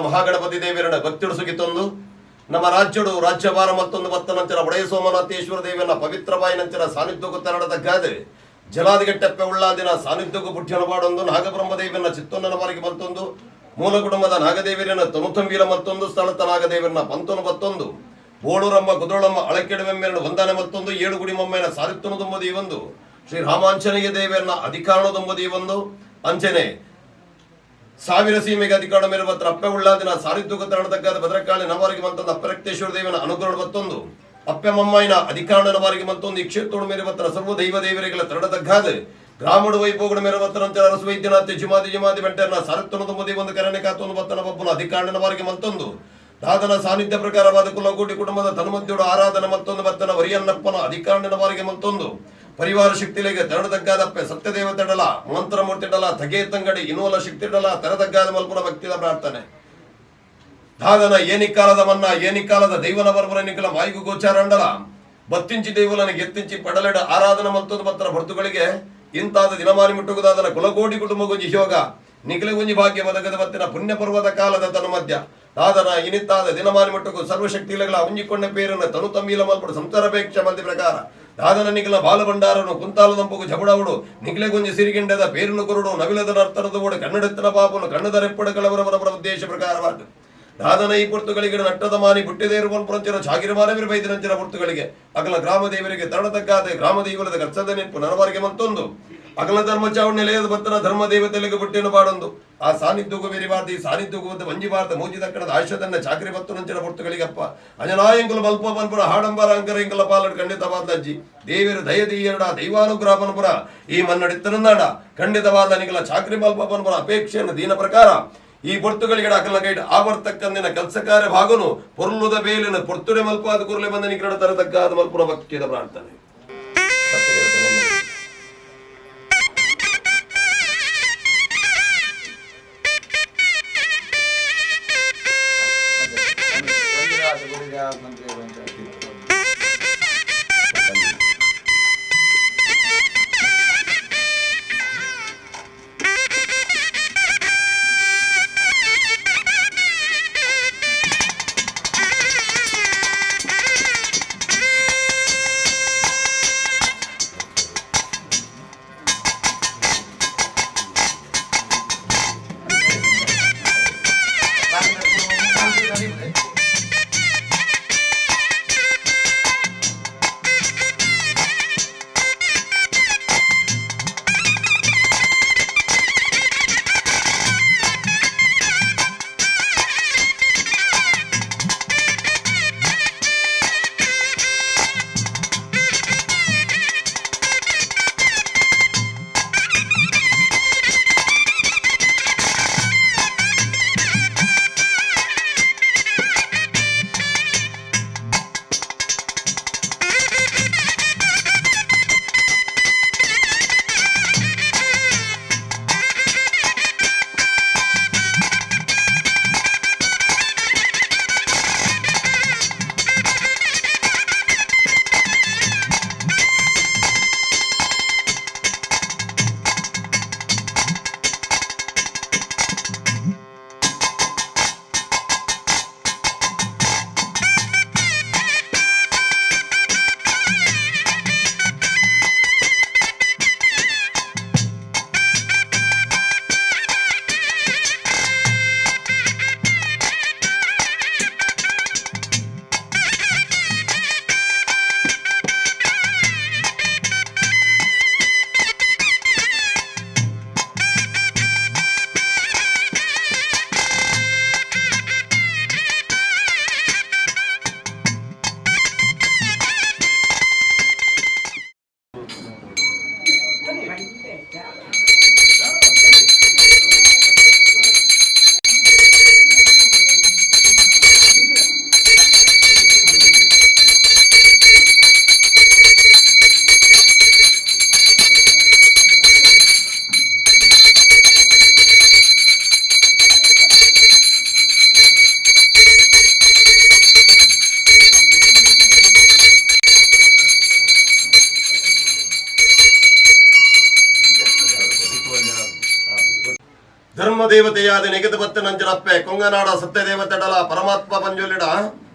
ಮಹಾಗಣಪತಿ ದೇವರನ್ನ ಭಕ್ತಿಡು ಸುಗಿತೊಂದು ನಮ್ಮ ರಾಜ್ಯಡು ರಾಜ್ಯಭಾರ ಮತ್ತೊಂದು ಬತ್ತನಂಚನ ಒಡೆಯ ಸೋಮನಾಥೇಶ್ವರ ದೇವನ ಪವಿತ್ರ ಬಾಯಿನಂಚನ ಸಾನ್ನಿಧ್ಯಕ್ಕೂ ತರಡದ ಗಾದೆ ಜಲಾದಿಗಟ್ಟೆಪ್ಪೆ ಉಳ್ಳಾದಿನ ಸಾನ್ನಿಧ್ಯಕ್ಕೂ ಪುಠ್ಯನ ಬಾಡೊಂದು ನಾಗಬ್ರಹ್ಮ ದೇವನ ಚಿತ್ತೊನ್ನನ ಬಾರಿಗೆ ಮತ್ತೊಂದು ಮೂಲ ಕುಟುಂಬದ ನಾಗದೇವರನ್ನ ತನುತಂಬೀರ ಮತ್ತೊಂದು ಸ್ಥಳದ ನಾಗದೇವರನ್ನ ಪಂತನು ಬತ್ತೊಂದು ಬೋಳೂರಮ್ಮ ಕುದುರಳಮ್ಮ ಅಳಕೆಡುವೆಮ್ಮೆರಡು ವಂದನೆ ಮತ್ತೊಂದು ಏಳು ಗುಡಿ ಮಮ್ಮೆನ ಸಾರಿತ್ತನು ತುಂಬುದು ಈ ಒಂದು ಶ್ರೀ ರಾಮಾಂಜನೇಯ ದೇವರನ್ನ ಅಧಿಕಾರಣದೊಂಬುದು ಈ ಒಂದು ಅಂಚನೆ ಸಾವಿರ ಸೀಮೆಗೆ ಅಧಿಕಾರ ಮೇರುವ ಅಪ್ಪೆ ಉಳ್ಳಾದಿನ ಸಾರಿದ್ದುಗ ತರಣತಕ್ಕಾದ ಭದ್ರಕಾಳಿ ನವರಿಗೆ ಮಂತೊಂದು ಅಪ್ಪರಕ್ತೇಶ್ವರ ದೇವನ ಅನುಗ್ರಹ ಮತ್ತೊಂದು ಅಪ್ಪೆ ಮಮ್ಮಾಯಿನ ಅಧಿಕಾರನ ವಾರಿಗೆ ಮತ್ತೊಂದು ಈ ಕ್ಷೇತ್ರೋಡು ಮೇರೆ ಬತ್ತರ ಸರ್ವ ದೈವ ದೇವರಿಗಳ ತರಣತಗ್ಗಾದ ಗ್ರಾಮಡು ವೈಭೋಗಡ ಮೇರೆ ಬತ್ತರಂತೆ ಅರಸು ವೈದ್ಯನಾಥ್ ಜಿಮಾದಿ ಜಿಮಾದಿ ಬೆಂಟರ್ನ ಸಾರಿತ್ತನು ತುಂಬುದಿ ಒಂದು ಕರಣೆ ಕಾತೊಂದು ಬತ್ತನ ಬಬ್ಬನ ಅಧಿಕಾರನ ವಾರಿಗೆ ಮತ್ತೊಂದು ದಾದನ ಸಾನ್ನಿಧ್ಯ ಪ್ರಕಾರವಾದ ಕುಲಕೋಟಿ ಕುಟುಂಬದ ತನುಮದ್ಯೋಡು ಆರಾಧನೆ ಮತ್ತೊಂದು ಬತ್ತನ ವರಿಯನ್ನಪ್ಪನ ಅಧಿಕಾರನ ವಾರಿಗೆ ಮತ್ತೊಂದು ಪರಿವಾರ ಶಕ್ತಿಲಿಗೆ ತೆರಡತಗ್ಗಾದಪ್ಪೆ ಸತ್ಯದೇವತೆಡಲ ಮಂತ್ರಮೂರ್ತಿಡಲ ತಗೆ ತಂಗಡಿ ಇನೋಲ ಶಕ್ತಿಡಲ ತೆರತಗ್ಗಾದ ಮಲ್ಪುನ ಭಕ್ತಿದ ಪ್ರಾರ್ಥನೆ. ದಾದನ ಏನಿಕ್ಕಾಲದ ಮನ್ನ ಏನಿಕ್ಕಾಲದ ದೈವನ ಬರ್ಬರ ನಿಕಲ ಮಾಯಿಗು ಗೋಚಾರಂಡಲ ಬತ್ತಿಂಚಿ ದೈವಲನ ಎತ್ತಿಂಚಿ ಪಡಲೆಡ ಆರಾಧನೆ ಮಲ್ತೊಂದು ಬತ್ತರ ಭರ್ತುಗಳಿಗೆ ಇಂತಾದ ದಿನಮಾನಿ ಮುಟ್ಟುಗುದಾದನ ಕುಲಕೋಟಿ ಕುಟುಂಬ ಗುಂಜಿ ಯೋಗ ನಿಖಲ ಗುಂಜಿ ಭಾಗ್ಯ ಬದಗದ ಬತ್ತಿನ ಪುಣ್ಯ ಪರ್ವತ ಕಾಲದ ತನು ಮಧ್ಯ ದಾದನ ಇನಿತ್ತಾದ ದಿನಮಾನಿ ಮುಟ್ಟುಗು ಸರ್ವಶಕ್ತಿಗಳ ಉಂಜಿಕೊಂಡ ಪೇರನ್ನ ತನು ತಮ್ಮೀಲ ಮಲ್ಪಡು ಸಂಸಾರಪೇಕ್ಷ ಮಂದಿ ಪ್ರಕಾರ ದಾದನ ನಿಖಲ ಬಾಲಭಂಡಾರನು ಕುಂತಾಲದಂಪಗು ಜಬಡವುಡು ನಿಖಲೆ ಗುಂಜಿ ಸಿರಿಗಿಂಡದ ಪೇರುನು ಕುರುಡು ನವಿಲದ ನರ್ತನದ ಓಡು ಕನ್ನಡತ್ತನ ಪಾಪನು ಕಣ್ಣದರೆಪ್ಪಡ ಉದ್ದೇಶ ಪ್ರಕಾರವಾಟು ದಾದನ ಈ ಪುರ್ತುಗಳಿಗೆ ನಟ್ಟದ ಮಾನಿ ಬುಟ್ಟಿದೇರು ಪುರಂಚಿನ ಜಾಗಿರಮಾನವಿರ ಬೈದಿನಂಚಿನ ಪುರ್ತುಗಳಿಗೆ ಅಗಲ ಗ್ರಾಮ ದೇವರಿಗೆ ತರಣತಕ್ಕಾದ ಗ್ರಾಮ ದೇವರದ ಕರ್ಸದ ನೆನಪು ನನವರಿಗೆ ಮತ್ತೊಂದು ಅಗಲ ಧರ್ಮ ಚಾವಣ ನಿಲಯದ ಬತ್ತನ ಧರ್ಮ ದೇವತೆಗಳಿಗೆ ಬುಟ್ಟಿಯನ್ನು ಬಾಡೊಂದು ಆ ಸಾನ್ನಿಧ್ಯಕ್ಕೂ ಬೆರಿಬಾರ್ದು ಈ ಸಾನ್ನಿಧ್ಯಕ್ಕೂ ಒಂದು ಮಂಜಿಬಾರ್ದ ಮೂಜಿ ದಕ್ಕಣದ ಆಶದನ್ನ ಚಾಕರಿ ಬತ್ತು ನಂಚಿನ ಪುರ್ತುಗಳಿಗಪ್ಪ ಅಜನಾಯಂಕುಲ ಬಲ್ಪ ಪನ್ಪುರ ಹಾಡಂಬರ ಅಂಕರ ಇಂಕಲ ಪಾಲಡ್ ಖಂಡಿತವಾದ ಅಜ್ಜಿ ದೇವಿರು ದಯದೀಯರಡ ದೈವಾನುಗ್ರಹ ಪನ್ಪುರ ಈ ಮನ್ನಡಿತ್ತನಂದಾಡ ಖಂಡಿತವಾದ ನಿಗಲ ಚಾಕ್ರಿ ಮಲ್ಪ ಪನ್ಪುರ ಅಪೇಕ್ಷೆಯನ್ನು ದೀನ ಪ್ರಕಾರ ಈ ಪೊರ್ತುಗಳಿಗೆ ಅಕಲ ಗೈಡ್ ಆವರ್ತಕ್ಕಂದಿನ ಕೆಲಸ ಕಾರ್ಯ ಭಾಗನು ಪೊರ್ಲುದ ಬೇಲಿನ ಪೊರ್ತುಡೆ ಮಲ್ಪಾದ ಕುರುಲೆ ಬಂದ ನಿಕಡ ತರತಕ್ಕಾದ ಮಲ್ಪುನ ಭಕ್ತಿಯದ ಪ್ರಾರ್ಥನೆ. ಧರ್ಮ ದೇವತೆಯಾದ ನೆಗೆದು ಬತ್ತ ನಂಜನಪ್ಪೆ ಕೊಂಗನಾಡ ಸತ್ಯದೇವತೆಡಲ ಪರಮಾತ್ಮ ಪಂಜುಲಿಡ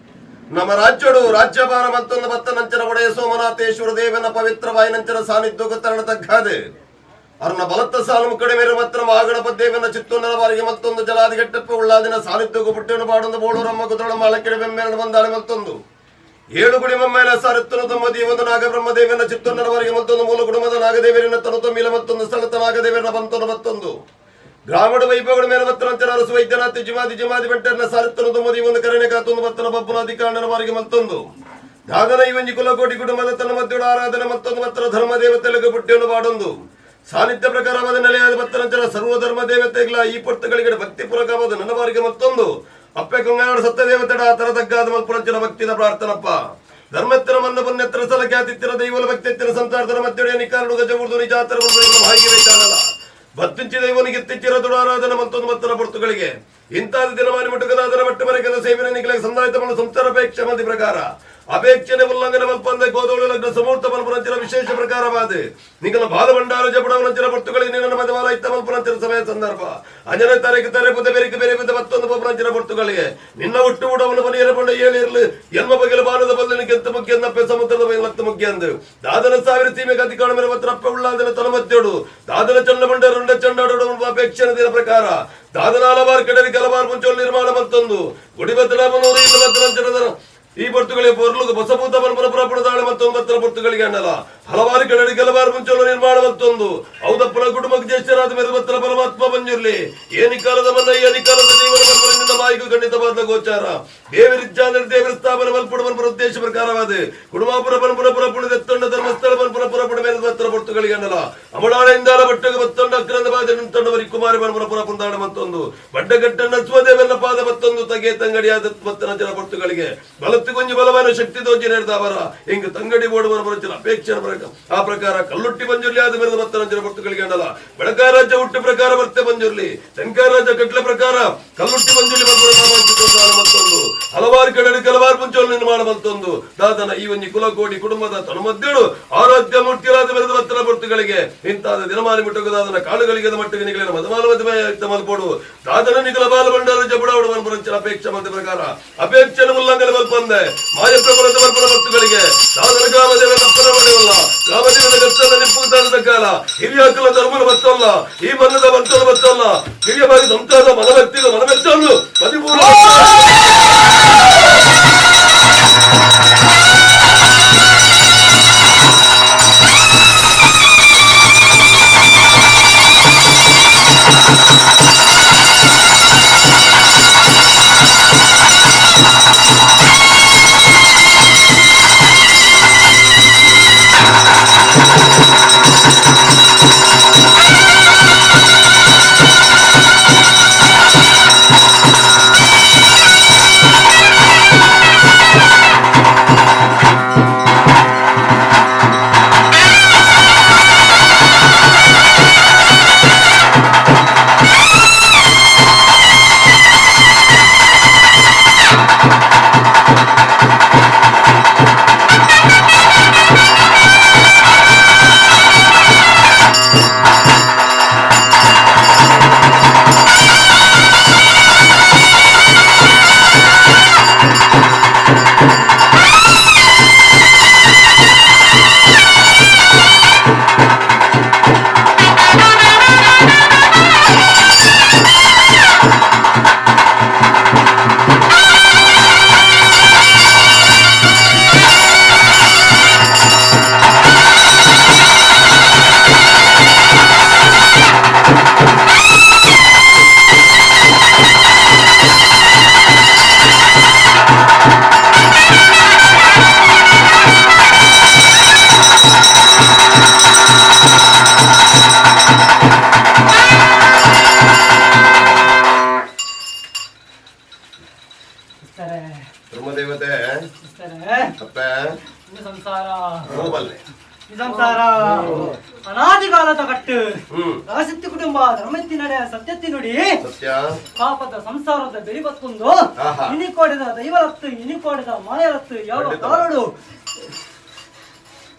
ನಮ್ಮ ರಾಜ್ಯಡು ರಾಜ್ಯಭಾರ ಮತ್ತೊಂದು ಬತ್ತ ನಂಚನ ಒಡೆಯ ಸೋಮನಾಥೇಶ್ವರ ದೇವನ ಪವಿತ್ರ ನಂಚನ ಸಾನ್ನಿಧ್ಯ ತರಣ ತಗ್ಗಾದೆ ಅರ್ನ ಬಲತ್ತ ಸಾಲು ಕಡಿಮೆ ಮಾತ್ರ ಮಾಗಣಪ ದೇವನ ಚಿತ್ತೊಂದನ ಬಾರಿಗೆ ಮತ್ತೊಂದು ಜಲಾದಿಗಟ್ಟಪ್ಪ ಉಳ್ಳಾದಿನ ಸಾನ್ನಿಧ್ಯಕ್ಕೂ ಪುಟ್ಟಿನ ಬಾಡೊಂದು ಬೋಳೂರಮ್ಮ ಕುದುರಮ್ಮ ಅಳಕೆಡೆ ಬೆಮ್ಮೇರಣ ಬಂದಾಳೆ ಮತ್ತೊಂದು ಏಳು ಗುಡಿ ಮಮ್ಮೇಲ ಸಾರತ್ತನು ತಮ್ಮ ದೇವನ ನಾಗಬ್ರಹ್ಮ ದೇವನ ಚಿತ್ತೊಂದನವರೆಗೆ ಮತ್ತೊಂದು ಮೂಲ ಕುಟುಂಬದ ನಾಗದೇವರನ್ನ ತನು ತಮ್ಮಿಲ ಮತ್ತೊಂದು ಸ್ಥಳದ ನಾಗದೇವರನ್ನ ಬಂತನು ಮತ್ತೊಂದು ಗ್ರಾಮಡ ವೈಭವಗಳ ಮೇಲೆ ಬತ್ತನಂತರ ಅರಸು ವೈದ್ಯನಾಥ್ ಜಿಮಾದಿ ಜಿಮಾದಿ ಬೆಟ್ಟರ್ನ ಸಾರತ್ತನು ತಮ್ಮ ದೇವನ ಕರುಣೆ ಕಾತೊಂದು ಬತ್ತನ ಬಬ್ಬನ ಅಧಿಕಾರಣನವರೆಗೆ ಮತ್ತೊಂದು ದಾದನ ಇವಂಜಿ ಕುಲಕೋಟಿ ಕುಟುಂಬದ ತನ್ನ ಮಧ್ಯದ ಆರಾಧನೆ ಮತ್ತೊಂದು ಮತ್ತರ ಧರ್ಮ ದೇವತೆలకు ಪುಟ್ಟಿಯನ್ನು ಬಾಡೊಂದು ಸಾನ್ನಿಧ್ಯ ಪ್ರಕಾರವಾದ ನೆಲೆಯಾದ ಬತ್ತನಂತರ ಸರ್ವಧರ್ಮ ದೇವತೆಗಳ ಈ ಪೊರ್ತುಗಳಿಗೆ ಭಕ್ತಿ ಪೂರಕವಾದ ನನ್ನ ಬಾರಿಗೆ ಮತ್ತೊಂದು ಅಪ್ಪೆ ಕೊಂಗಾಡ ಸತ್ಯ ದೇವತೆಡ ತರ ತಗ್ಗಾದ ಮಲ್ಪುರಂಚನ ಭಕ್ತಿದ ಪ್ರಾರ್ಥನಪ್ಪ ಧರ್ಮತ್ತಿನ ಮನ್ನ ಪುಣ್ಯತ್ರ ಸಲ ಖ್ಯಾತಿತ್ತಿನ ದೈವಲ ಭಕ್ತಿತ್ತಿನ ಸಂಸಾರದರ ಮಧ್ಯೆ ನಿಕಾರಡು ಗಜಬುರ್ದು ನಿಜಾತರ ಭಾಗ್ಯ ಬೇಕಾದಲ್ಲ ಬತ್ತಿಂಚಿ ದೈವನಿಗೆ ತಿಚ್ಚಿರ ದುಡಾರಾಧನೆ ಮತ್ತೊಂದು ಮತ್ತನ ಪೊರ್ತುಗಳಿಗೆ ಇಂತಾದ ದಿನಮಾನಿ ಮುಟುಕದಾದರ ಮಟ್ಟ ಮರೆಕದ ಸೇವನೆ ನಿಗಲ ಸಂದಾಯಿತ ಸಂಸಾರ ಅಪೇಕ್ಷೆ ಮಂದಿ ಪ್ರಕಾರ ಅಪೇಕ್ಷೆನೆ ಉಲ್ಲಂಘನೆ ಮಲ್ಪಂದ ಗೋದೋಳು ಲಗ್ನ ಸಮೂರ್ತ ಮಲ್ಪುರಂಚಿನ ವಿಶೇಷ ಪ್ರಕಾರವಾದ ನಿಗಲ ಬಾಲ ಭಂಡಾರ ಜಪಡವನಂಚಿನ ಪೊರ್ತುಗಳಿಗೆ ನಿನ್ನ ಮದವಾಲ ಇತ್ತ ಮಲ್ಪುರಂಚಿನ ಸಮಯ ಸಂದರ್ಭ ಅಂಜನೇ ತಾರೀಕು ತಾರೆ ಬುದ್ಧ ಬೇರೆ ಬೇರೆ ಬುದ್ಧ ಮತ್ತೊಂದು ಪುರಂಚಿನ ಪೊರ್ತುಗಳಿಗೆ ನಿನ್ನ ಹುಟ್ಟು ಉಡವನ ಬಲಿಯರ ಪಂಡ ಏಳಿರಲು ಎನ್ಮ ಬಗೆಲ ಬಾಲದ ಬಲ್ಲನಿಗೆ ಎಂತ ಮುಖ್ಯ ನಪ್ಪೆ ಸಮುದ್ರದ ಬಯಲತ್ತ ಮುಖ್ಯ ಅಂದು ದಾದನ ಸಾವಿರ ಸೀಮೆ ಗತಿ ಕಾಣ ಮೇಲೆ ರಪ್ಪ ಉಳ್ಳಾದನ ತನಮತ್ಯೋಡು ದಾದನ ಚಂಡ ಬಂಡ ರುಂಡ ಚಂಡಾಡೋಡು ಅಪೇಕ್ಷೆನ ದಿನ ಪ್ರಕಾರ ದಾದನ ಹಲವಾರು ಕಡಲಿ ಕಲವಾರು ಮುಂಚೋಳು ನಿರ್ಮಾಣ ಮತ್ತೊಂದು ಗುಡಿಬತ್ತಲ ಇಲ್ಲ ಬತ್ತಲ ಈ ಪೊರ್ತುಗಳಿಗೆ ಪೊರ್ಲುಗು ಬಸಭೂತ ಬನ್ಪುರ ಪುರಪುರ ದಾಳೆ ಮತ್ತೊಂದು ಬತ್ತರ ಪೊರ್ತುಗಳಿಗೆ ಅನ್ನಲ್ಲ ಹಲವಾರು ಕಡಲಿ ಕೆಲವಾರು ಮುಂಚೋಳು ನಿರ್ಮಾಣ ಮತ್ತೊಂದು ಔದಪ್ಪನ ಕುಟುಂಬಕ್ಕೆ ಜ್ಯೇಷ್ಠರಾದ ಮೇರೆ ಬತ್ತರ ಪರಮಾತ್ಮ ಬಂಜಿರ್ಲಿ ಏನಿ ಕಾಲದ ಮನ್ನ ಏನಿ ಕಾಲದ ಜೀವನ ಬನ್ಪುರ ಮಾಯಿಗೂ ಖಂಡಿತವಾದ ಗೋಚಾರ ದೇವರಿಜ್ಜಾಂದ್ರೆ ದೇವರ ಸ್ಥಾಪನೆ ಮಲ್ಪುಡ ಬನ್ಪುರ ಉದ್ದೇಶ ಪ್ರಕಾರವಾದ ಕುಡುಮಾಪುರ ಬನ್ಪುರ ಪುರಪುಣ ದತ್ತೊಂಡ ಧರ್ಮಸ್ಥಳ ಬನ್ಪುರ ಪುರಪುಣ ಮೇಲೆ ಬತ್ತರ ಪೊರ್ತುಗಳಿಗೆ ಅನ್ನಲ್ಲ ಅಮಡಾಳೆಯಿಂದಾಲ ಬಟ್ಟೆಗೆ ಬತ್ತೊಂಡ ಅಕ್ರಂದ ಬಾದ ನಿಂತೊಂಡವರಿ ಕುಮಾರಿ ಬನ್ಪುರ ಪುರಪುಣ ಮತ್ತೊಂದು ಬಡ್ಡಗಟ್ಟಣ್ಣ ಸ್ವದೇವನ ಪಾದ ಮತ್ತೊಂದು ತಗೆ ತಂಗಡಿಯಾದ ಬತ್ತನ ಜನ ಪೊರ್ತುಗಳಿಗೆ ಬಲತ್ತು ಕೊಂಜಿ ಬಲವಾನ ಶಕ್ತಿ ದೋಜಿ ನೇರ್ದವರ ಹಿಂಗ ತಂಗಡಿ ಬೋಡುವರ ಬರಚಿನ ಅಪೇಕ್ಷೆ ಆ ಪ್ರಕಾರ ಕಲ್ಲುಟ್ಟಿ ಬಂಜುರ್ಲಿ ಆದ ಮೇರೆ ಬತ್ತನ ಜನ ಪೊರ್ತುಗಳಿಗೆ ಅನ್ನಲ್ಲ ಬೆಳಕಾರ ರಾಜ್ಯ ಹುಟ್ಟು ಪ್ರಕಾರ ಬರ್ತೆ ಬಂಜುರ್ಲಿ ಶಂಕರ ರಾಜ್ಯ ಕಟ್ಲೆ ಪ್ರಕಾರ ಕಲ್ಲುಟ್ಟಿ ಬಂಜುರ್ಲಿ ಮತ್ತೊಂದು ಹಲವಾರು ಕಡೆ ಕೆಲವಾರು ಮುಂಚೋಳು ನಿರ್ಮಾಣ ಮತ್ತೊಂದು ದಾದನ ಈ ಒಂದು ಕುಲಕೋಟಿ ಕುಟುಂಬದ ತನುಮಧ್ಯಡು ಆರೋಗ್ಯ ಮೂರ್ತಿಯಾದ ಮೇರೆ ಬತ್ತನ ಪೊರ್ತುಗಳಿಗೆ ಇಂತಾದ ದಿನಮಾನಿ ಮುಟ್ಟುಗದಾದನ ಕಾಳುಗಳಿಗೆ ಮಟ್ಟಿಗೆ ನಿಗಲಿನ ಮದಮಾನ ಮಧ್ಯಮ ಮಲ್ಪೋಡು ದಾದನ ನಿಗಲ ಬಾಲ ಬಂಡಾರ ಜಬುಡಾವಡು ಮನ್ಪುರಂಚಿನ ಅಪೇಕ್ಷೆ ಮಧ್ಯ ಪ್ರಕಾರ ಅಪೇಕ್ಷೆನ ಉಲ್ಲಂಘನೆ ಮಲ್ಪಂದೆ ಮಾಯಪ್ರಬಲದ ಮಲ್ಪನ ಭಕ್ತುಗಳಿಗೆ ದಾದನ ಗ್ರಾಮದೇವನ ಅಪ್ಪನ ಬಡೆವಲ್ಲ ಗ್ರಾಮದೇವನ ಗತ್ತದ ನಿಪ್ಪುತ್ತಾನದ ಕಾಲ ಹಿರಿಯಾಕಲ ಧರ್ಮನ ಬತ್ತಲ್ಲ ಈ ಮನ್ನದ ಬಂತದ ಬತ್ತಲ್ಲ ಹಿರಿಯ ಬಾರಿ ಸಂತಾದ ಮನಭಕ್ತಿಗ ಮನಮೆತ್ತನ್ನು 13 ಧರ್ಮದೇವತೆ ಅಪ್ಪ ಸಂಸಾರ ಹೋಗಬಲ್ಲೆ ಸಂಸಾರ ಅನಾದಿಕಾಲದ ಕಟ್ಟು ರಾಸತ್ಯ ಕುಟುಂಬ ಧರ್ಮತ್ತಿ ನಡೆ ಸತ್ಯತ್ತಿ ನುಡಿ ಸತ್ಯ ಪಾಪದ ಸಂಸಾರದ ಬೆಳಿ ಬತ್ತೊಂದು ಇನಿಕೋಡಿದ ದೈವರತ್ತು ಇನಿಕೋಡಿದ ಮಾಯರತ್ತು ಯಾವ ಕಾಲಡು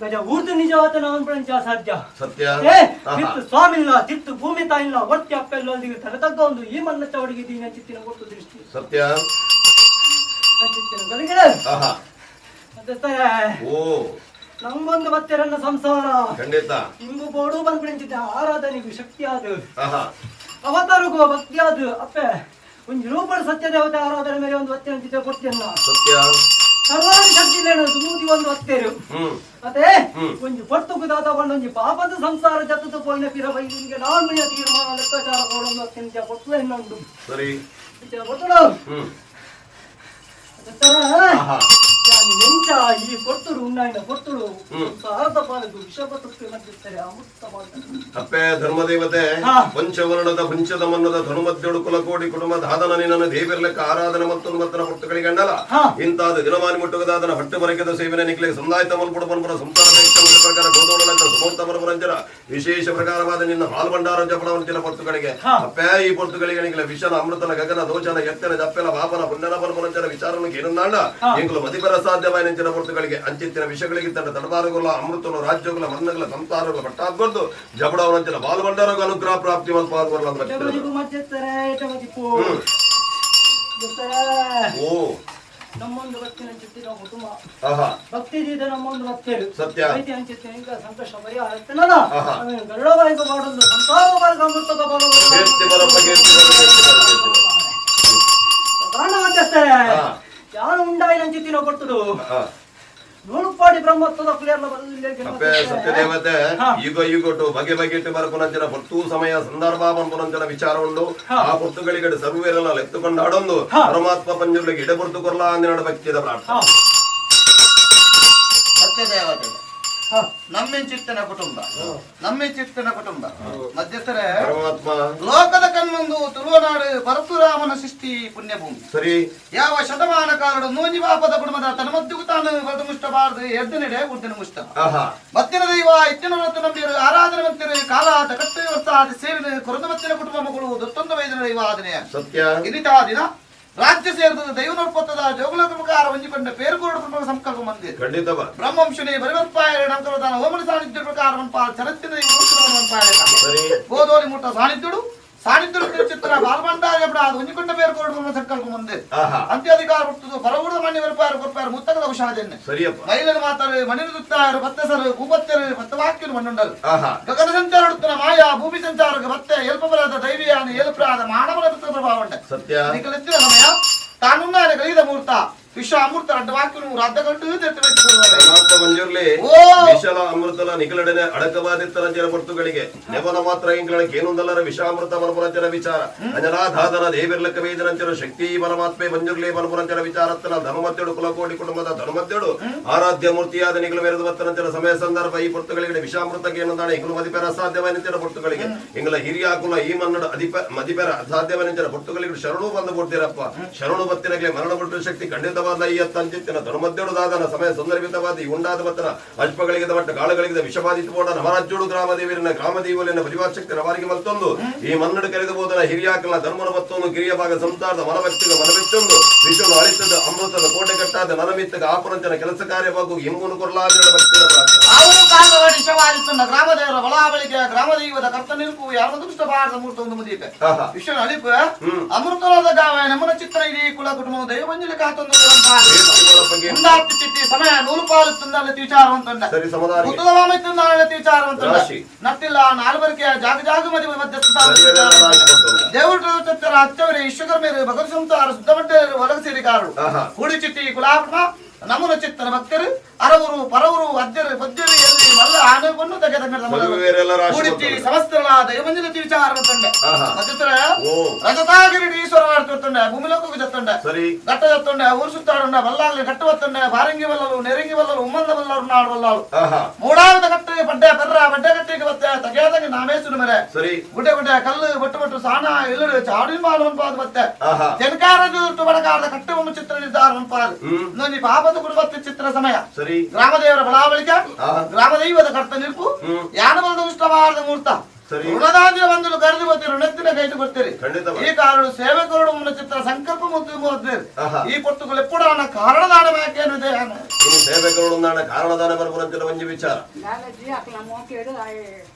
ಗಜ ಊರ್ದು ನಿಜವಾದ ನಾವು ಸಾಧ್ಯ ಸತ್ಯ. ಏ ತಿತ್ತು ಸ್ವಾಮಿಲ್ಲ ತಿತ್ತು ಭೂಮಿ ತಾಯಿಲ್ಲ ಒತ್ತಿ ಅಪ್ಪೆಲ್ಲೊಂದಿಗೆ ತಲೆ ತಗ್ಗ ಒಂದು ಈ ಮಣ್ಣ ಚವಡಿಗೆ ದೀನ ಚಿತ್ತಿನ ಕೊಟ್ಟು ದೃಷ್ಟಿ ಸತ್ಯ. ಚಿತ್ತಿನ ಗಲಿಗೆ ಆಹಾ. ಮಧ್ಯಸ್ಥರೇ, ಓ ನಮ್ಗೊಂದು ಮತ್ತೆರನ್ನ ಸಂಸಾರ ಖಂಡಿತ. ಇಂಗು ಬೋಡು ಬಂದ್ಬಿಡಿಂಚಿದ್ದ ಆರಾಧನೆಗೂ ಶಕ್ತಿಯಾದ ಆಹಾ. ಅವತಾರಗೂ ಭಕ್ತಿಯಾದ ಅಪ್ಪೆ ಒಂದು ರೂಪದ ಸತ್ಯ ದೇವತೆ ಆರಾಧನೆ ಮೇಲೆ ಒಂದು ಒತ್ತೆ ಅಂತಿದ್ದೆ ಕೊಡ್ತೀಯನ್ನ ಸತ್ಯ. ಸರ್ವಾದಿ ಶಕ್ತಿ ಇಲ್ಲೇನು ತುಂಬೂತಿ ಒಂದು ಒತ್ತೇರು ಮತ್ತೆ ಒಂಜಿ ಪೊರ್ತುಗು ದಾದ ಒಂಜಿ ಪಾಪದ ಸಂಸಾರ ಜತ್ತದ ಪೋಯಿನ ಪಿರ ಬೈದಿಗೆ ನಾನು ತೀರ್ಮಾನ ಲೆಕ್ಕಾಚಾರ ಕೊಡೊಂದು ಅತ್ಯಂತ ಕೊಟ್ಟಲ ಇನ್ನೊಂದು ಸರಿ. ಕೊಟ್ಟಳು ಆಹಾ. ಎಂಚ ಈ ಕೊರ್ತುಡು ಉಣ್ಣಾಯಿನ ಕೊರ್ತುಡು ಸಂಸಾರದ ಪಾಲದು ವಿಷಪ ತೃಪ್ತಿ ಮಧ್ಯಸ್ಥರೆ ಅಮೃತ ಪಾಲದು. ಅಪ್ಪೆ ಧರ್ಮದೇವತೆ ಪಂಚವರ್ಣದ ಪಂಚದ ಮನ್ನದ ಧನುಮದ್ಯಡು ಕುಲಕೋಡಿ ಕುಟುಂಬದ ದಾದನ ನಿನ್ನನ್ನು ದೇವಿರ್ಲೆಕ್ಕ ಆರಾಧನೆ ಮತ್ತೊಂದು ಮತ್ತನ ಪುರ್ತಗಳಿಗೆ ಅಂಡಲ ಇಂತಾದ ದಿನಮಾನಿ ಮುಟ್ಟುಗದಾದನ ಹೊಟ್ಟೆ ಬರಕೆದ ಸೇವನೆ ನಿಕ್ಲೆ ಸಂದಾಯ ತಮಲ್ಪುಡ ಪನ್ಪುರ ಸಂಸಾರ ಪ್ರಕಾರ ಗೋದೋಳಲಂಚ ಸಮೂರ್ತ ಮರಪುರಂಚನ ವಿಶೇಷ ಪ್ರಕಾರವಾದ ನಿನ್ನ ಹಾಲ್ ಭಂಡಾರ ಜಪಣವಂಚಿನ ಪೊರ್ತುಗಳಿಗೆ ಅಪ್ಪೆ ಈ ಪೊರ್ತುಗಳಿಗೆ ನಿಕ್ಲೆ ವಿಷನ ಅಮೃತನ ಗಗನ ದೋಷನ ಎತ್ತನ ಜಪ್ಪೆಲ ಪಾಪನ ಪುಣ್ಯನ ಪನ್ಪುರಂಚನ ವಿಚಾರನು ಏನಂದಾಂಡ ಎಂಕುಲು ಮತಿಪರ ಸಾಧ್ಯವಾಯಿನಂಚಿನ ಪೊರ್ತುಗಳಿಗೆ ಅಂಚಿತ್ತಿನ ವಿಷಗಳಿಗೆ ತನ್ನ ತಡಬಾರುಗಳ ಅಮೃತನು ರಾಜ್ಯಗಳ ಮನ್ನಗಳ ಸಂಸಾರಗಳ ಪಟ್ಟಾದ್ಕೊಂಡು ಜಬಡವನಂಚಿನ ಬಾಲ್ ಭಂಡಾರಗ ಅನುಗ್ರಹ ಪ್ರಾಪ್ತಿ ಮಲ್ಪಾದ್ವರಲ್ಲ ಅಂತ ಎಟಮದಿಪು ಮಧ್ಯಸ್ಥರೇ, ಎಟಮದಿಪು. ಮಧ್ಯಸ್ಥರೇ, ಓ ನಮ್ಮೊಂದು ಭಕ್ತಿನ ಚಿತ್ತಿನ ಕುಟುಂಬ ಆಹಾ. ಭಕ್ತಿ ಇದೆ ನಮ್ಮೊಂದು ಭಕ್ತಿಯರು ಸತ್ಯ. ವೈದ್ಯ ಅಂಚಿತ್ತಿನ ಈಗ ಸಂತೋಷ ಪರಿಹಾರ ಆಗ್ತದಲ್ಲ? ಆಹಾ. ಆಮೇಲೆ ಗರುಡವಾಯಿಕ ಮಾಡೊಂದು ಸಂಸಾರ ಮಾರ್ಗ ಅಮೃತದ ಬಲ. ಕೀರ್ತಿ ಬರಪ್ಪ, ಕೀರ್ತಿ ಬರ, ಕೀರ್ತಿ ಬರ, ಕೀರ್ತಿ ಬರ. ಕಾರಣ ಮಧ್ಯಸ್ಥರೇ, ಹಾ. ಯಾರು ಉಂಡಾಯಿನ ಅಂಚಿತ್ತಿನ ಕೊಡ್ತದು ಹಾ. ನೂಲುಪಾಡಿ ಬ್ರಹ್ಮತ್ವದ ಕ್ಲಿಯರ್ನ ಬದಲಿಲ್ಲ. ಅಪ್ಪೆ ಸತ್ಯದೇವತೆ ಯುಗ ಯುಗಟು ಬಗೆ ಬಗೆಟ್ಟು ಬರಪುನಂಚಿನ ಪೊರ್ತು ಸಮಯ ಸಂದರ್ಭ ಪನ್ಪುನಂಚಿನ ವಿಚಾರ ಉಂಡು. ಆ ಪೊರ್ತುಗಳಿಗೆ ಸರ್ವೇರಲ್ಲ ಎತ್ತುಕೊಂಡಾಡೊಂದು ಪರಮಾತ್ಮ ಪಂಜುಗಳಿಗೆ ಇಡ ಪೊರ್ತು ಕೊರ್ಲ ಅಂದಿನ ಭಕ್ತಿದ ಪ್ರಾರ್ಥನೆ. ಸತ್ಯದೇವತೆ ನಮ್ಮೆಂಚಿತ್ತನ ಕುಟುಂಬ, ನಮ್ಮೆಂಚಿತ್ತನ ಕುಟುಂಬ ಮಧ್ಯಸ್ಥರೇ. ಪರಮಾತ್ಮ ಲೋಕದ ಕಣ್ಣೊಂದು ತುಳುವನಾಡು ಪರಶುರಾಮನ ಸೃಷ್ಟಿ ಪುಣ್ಯಭೂಮಿ. ಸರಿ. ಯಾವ ಶತಮಾನ ಕಾಲಡು ನೂಂಜಿ ಪಾಪದ ಕುಟುಂಬದ ತನ್ನ ಮದ್ದುಕು ತಾನು ಬರೆದು ಮುಷ್ಟಬಾರದು ಎದ್ದನೆಡೆ ಉದ್ದಿನ ಮುಷ್ಟ ಆಹಾ. ಮತ್ತಿನ ದೈವ ಇತ್ತಿನ ಹೊರತು ನಂಬಿರು ಆರಾಧನೆ ಮಂತಿರು ಕಾಲ ತಕಟ್ಟು ವರ್ಷ ಸೇವಿನ ಕೊರದು ಮತ್ತಿನ ಕುಟುಂಬ ಮಗಳು ದತ್ತೊಂದು ವೈದ್ಯನ ದೈವ ಆದನೆಯ ಸತ್ಯ. ಇನಿತಾ ದಿನ ರಾಜ್ಯ ಸೇರಿದ ದೈವನೋತ್ಪತ್ತದ ಜೋಗುಲ ಪ್ರಕಾರ ಹೊಂದಿಕೊಂಡ ಪೇರುಗೋಡು ಕುಟುಂಬ ಸಂಕಲ್ಪ ಮಂದಿರ ಖಂಡಿತವ. ಬ್ರಹ್ಮಂಶನೇ ಬರಿವರ್ಪಾಯ ನಂತರದಾನ ಓಮನ ಸಾನ್ನಿಧ್ಯ ಪ್ರಕಾರ ಚರತ್ತಿನ ಸರಿ. ಗೋದೋಲಿ ಮುಟ್ಟ ಸಾನ್ನಿಧ್ಯುಡು ಸಾನ್ನಿಧ್ಯುಡು ತಿರುಚಿತ್ರ ಬಾಲ್ಬಂಡಾರ ಅದು ಹೊಂದಿಕೊಂಡ ಪೇರುಗೋಡು ಕುಟುಂಬ ಸಂಕಲ್ಪ ಮಂದಿರ ಆಹಾ. ಅಂತ್ಯಾಧಿಕಾರ ಹುಟ್ಟುದು ಪರವೂರ ಮಣ್ಣಿ ಬರ್ಪಾರು ಕೊರ್ಪಾರು ಮುತ್ತಕದ ಹುಷಾದೆನ್ನೆ ಸರಿಯಪ್ಪ. ಮೈಲನು ಮಾತಾರೆ ಮಣಿನ ದುತ್ತಾರು ಬತ್ತಸರು ಭೂಪತ್ಯರು ಬತ್ತವಾಕ್ಯರು ಮಣ್ಣುಂಡರು ಆಹಾ. ಗಗನ ಸಂಚಾರ ಉಡುತ್ತನ ಮಾಯಾ ಭೂಮಿ ಸಂಚಾರಕ್ಕೆ ಬತ್ತೆ ಎಲ್ಪಬರಾದ ದೈವಿಯಾನ ಏಲ್ಪ್ರಾದ ಮಾನವನ ಪ್ರಭಾವ ಉಂಟೆ ಸತ್ಯ. ನಿಖಲೆತ್ತಿನ ಸಮಯ ತಾನುನ್ನಾನೆ ಕಲಿದ ಮೂರ್ತ ವಿಶ್ವ ಅಮೃತ ಅಡ್ಡ ವಾಕ್ಯನು ಅರ್ಧ ಗಂಟು ಪರಮಾತ್ಮ ಮಂಜೂರ್ಲಿ ಓ! ವಿಶಲ ಅಮೃತಲ ನಿಖಲಡನೆ ಅಡಕವಾದಿತ್ತರಂಜನ ಪೊರ್ತುಗಳಿಗೆ ನೆವನ ಮಾತ್ರ ಇಂಗಳಕ್ಕೆ ಏನೊಂದಲ್ಲರ ವಿಷಾಮೃತ ಮನಪುರಂಚನ ವಿಚಾರ ಅಂಜನಾಧಾದನ ದೇವಿರ್ಲಕ್ಕ ವೇದನಂಚನ ಶಕ್ತಿ ಪರಮಾತ್ಮೆ ಮಂಜುರ್ಲಿ ಮನಪುರಂಚನ ವಿಚಾರತ್ತನ ಧರ್ಮತ್ತೆಡು ಕುಲಕೋಟಿ ಕುಟುಂಬದ ಧರ್ಮತ್ತೆಡು ಆರಾಧ್ಯ ಮೂರ್ತಿಯಾದ ನಿಗಲು ಮೆರೆದು ಬತ್ತನಂಚನ ಸಮಯ ಸಂದರ್ಭ ಈ ಪೊರ್ತುಗಳಿಗೆ ವಿಷಾಮೃತಕ್ಕೆ ಏನೊಂದಾಣ ಇಂಗಳು ಮದಿಪೆರ ಅಸಾಧ್ಯವಾನಿಂಚನ ಪೊರ್ತುಗಳಿಗೆ ಇಂಗಳ ಹಿರಿಯ ಕುಲ ಈ ಮನ್ನಡ ಅಧಿಪ ಮದಿಪೆರ ಅಸಾಧ್ಯವಾನಿಂಚನ ಪೊರ್ತುಗಳಿಗೆ ಶರಣು ಬಂದು ಕೊಡ್ತೀರಪ್ಪ ಶರಣು ಬತ್ತಿನಗಲೆ ಮರಣ ಬಿಟ್ಟು ಶಕ್ತಿ ಖಂಡಿತವಾದ ಈ ಅತ್ತಂಚಿತ್ತಿನ ಧರ್ಮದ್ದೇಡು ದಾದನ ಸಮಯ ಸಂದರ್ಭಿತವಾದ ಈ ಉಂಡಾದ ಬತ್ತನ ಅಶ್ಪಗಳಿಗೆ ಮಟ್ಟ ಕಾಳುಗಳಿಗೆ ವಿಷಬಾಧಿತ ಬೋಡ ನವರಾಜ್ಯೋಡು ಗ್ರಾಮ ದೇವರಿನ ಗ್ರಾಮ ದೇವಲಿನ ಪರಿವಾರ ಶಕ್ತಿ ನವಾರಿಗೆ ಮತ್ತೊಂದು ಈ ಮನ್ನಡು ಕರೆದು ಹೋದನ ಹಿರಿಯಾಕಲ ಧರ್ಮನ ಮತ್ತೊಂದು ಕಿರಿಯ ಭಾಗ ಸಂಸಾರದ ಮನಭಕ್ತಿಗ ಮನವೆಚ್ಚೊಂದು ವಿಶ್ವನು ಅಳಿತದ ಅಮೃತದ ಕೋಟೆ ಕಟ್ಟಾದ ನನಮಿತ್ತಗ ಆಪರಂಚನ ಕೆಲಸ ಕಾರ್ಯವಾಗು ಎಂಬುನು ಕೊರಲಾಗಿರ ಭಕ್ತಿಯ ಪ್ರಾರ್ಥನೆ. ಆವು ಕಾಲದ ವಿಷವಾದಿತ್ತನ್ನ ಗ್ರಾಮದೇವರ ಬಲಾಬಳಿಗೆ ಗ್ರಾಮದೈವದ ಕರ್ತ ನಿಲ್ಪು ಯಾರ ದುಷ್ಟ ಭಾರತ ಮೂರ್ತ ಒಂದು ಮುದೀಪೆ ಆಹಾ. ವಿಶ್ವನ ಅಳಿಪ ಅಮೃತವಾದ ಗಾವ ನಮ್ಮನ ಚಿತ್ರ ಇಡೀ ಕುಲ ಕುಟುಂಬ ದೈವ ಮಂಜುಲಿ ಕಾತೊಂದು ಉಂಡಾತ್ತಿ ಚಿಟ್ಟಿ ಸಮಯ ನೂಲು ಪಾಲು ತುಂದಲ್ಲ ವಿಚಾರ ಅಂತಂಡ ಸರಿ ಸಮಾಧಾನ. ಉತ್ತದವಾಮ ವಿಚಾರ ಅಂತಂಡ ರಾಶಿ. ನಟ್ಟಿಲ್ಲ ನಾಲ್ವರ್ಕೆ ಜಾಗ ಜಾಗ ಮದಿ ಮಧ್ಯಸ್ಥ ರಾಶಿ ಬಂತಂಡ. ದೇವರು ಚತ್ತರ ಅಚ್ಚವರೇ ವಿಶ್ವಕರ್ಮರು ಭಗವತ್ ಸಂಸಾರ ಶುದ್ಧಮಟ್ಟರು ಒಲಗ ಸೇರಿಕಾರರು ಆಹಾ. ಕೂಡಿ ಚಿಟ್ಟಿ ಕುಲಾಕುಟುಂಬ ನಮುನ ಚಿತ್ತನ ಭಕ್ತರು ಅರವರು ಪರವರು ಅಜ್ಜರು ಪದ್ಯರು ಎಲ್ಲಿ ಮಲ್ಲ ಆನವನ್ನು ತೆಗೆದ ಮದುವೆಯರೆಲ್ಲ ರಾಶಿ ಕೂಡಿಟ್ಟಿ ಬಂತಂಡ. ಸಮಸ್ತರಳ ದೈವಮಂಜಲ ವಿಚಾರ ಅಂತಂಡೆ ಆಹಾ. ಮಧ್ಯಸ್ಥರ ಓ. ರಜತಾಗಿರಿ ಈಶ್ವರ ಮಾಡ್ತಿರ್ತಂಡೆ ಭೂಮಿಲೋಕಕ್ಕೆ ಜತ್ತಂಡೆ ಸರಿ. ಗಟ್ಟ ಜತ್ತಂಡೆ ಊರು ಸುತ್ತಾಡುಂಡೆ ಬಲ್ಲಾಗ್ಲಿ ಕಟ್ಟು ಬತ್ತಂಡೆ ಬಾರಂಗಿ ಬಲ್ಲಲು ನೆರಂಗಿ ಬಲ್ಲಲು ಉಮ್ಮಂದ ಬಲ್ಲರು ನಾಡು ಬಲ್ಲಾಳು ಆಹಾ. ಮೂಡಾವದ ಕಟ್ಟು ಪಡ್ಡೆ ಪರ್ರ ಬಡ್ಡೆ ಕಟ್ಟಿಗೆ ಬತ್ತೆ ತಗೆಯದಂಗೆ ನಾಮೇಸುನ ಮೇರೆ ಸರಿ. ಗುಡ್ಡೆ ಗುಡ್ಡೆ ಕಲ್ಲು ಬೊಟ್ಟು ಬೊಟ್ಟು ಸಾಣ ಇಲ್ಲಡು ಚಾಡಿನ ಮಾಲು ಅನ್ಪಾದ ಬತ್ತೆ ಆಹಾ. ತೆನಕಾರದ ಬಡಕಾರದ ಕಟ್ಟು ಚಿತ್ರ ನಿರ್ಧಾರ ಅನ್ಪಾದ ಹ್ಮ್. ನೋಡಿ ಪಾಪದ ಕುಟುಂಬದ ಚಿತ್ರ ಸಮಯ ಸರಿ. ಗ್ರಾಮದೇವರ ಬಲಾಬಳಿಕ ಆಹಾ. ಗ್ರಾಮದೈವದ ಕರ್ತ ನಿಲ್ಪು ಹ್ಮ್. ಯಾನಬಲದ ಉಷ್ಟವಾರದ ಮೂರ್ತ ಋಣದಾದಿನ ಬಂದಲು ಕರೆದು ಬರ್ತೀರಿ ಋಣತ್ತಿನ ಕೈದು ಬರ್ತೀರಿ. ಈ ಕಾರಣ ಸೇವಕರು ಮುನ್ನ ಚಿತ್ರ ಸಂಕಲ್ಪ ಮುದ್ದು ಈ ಪೊರ್ತುಗಳು ಎಪ್ಪಡ ಕಾರಣದಾನ ಯಾಕೆ ಸೇವೆಗಳು ಕಾರಣದಾನ ಬರ್ಬರಂತಿನ ಒಂಜಿ ವಿಚಾರ.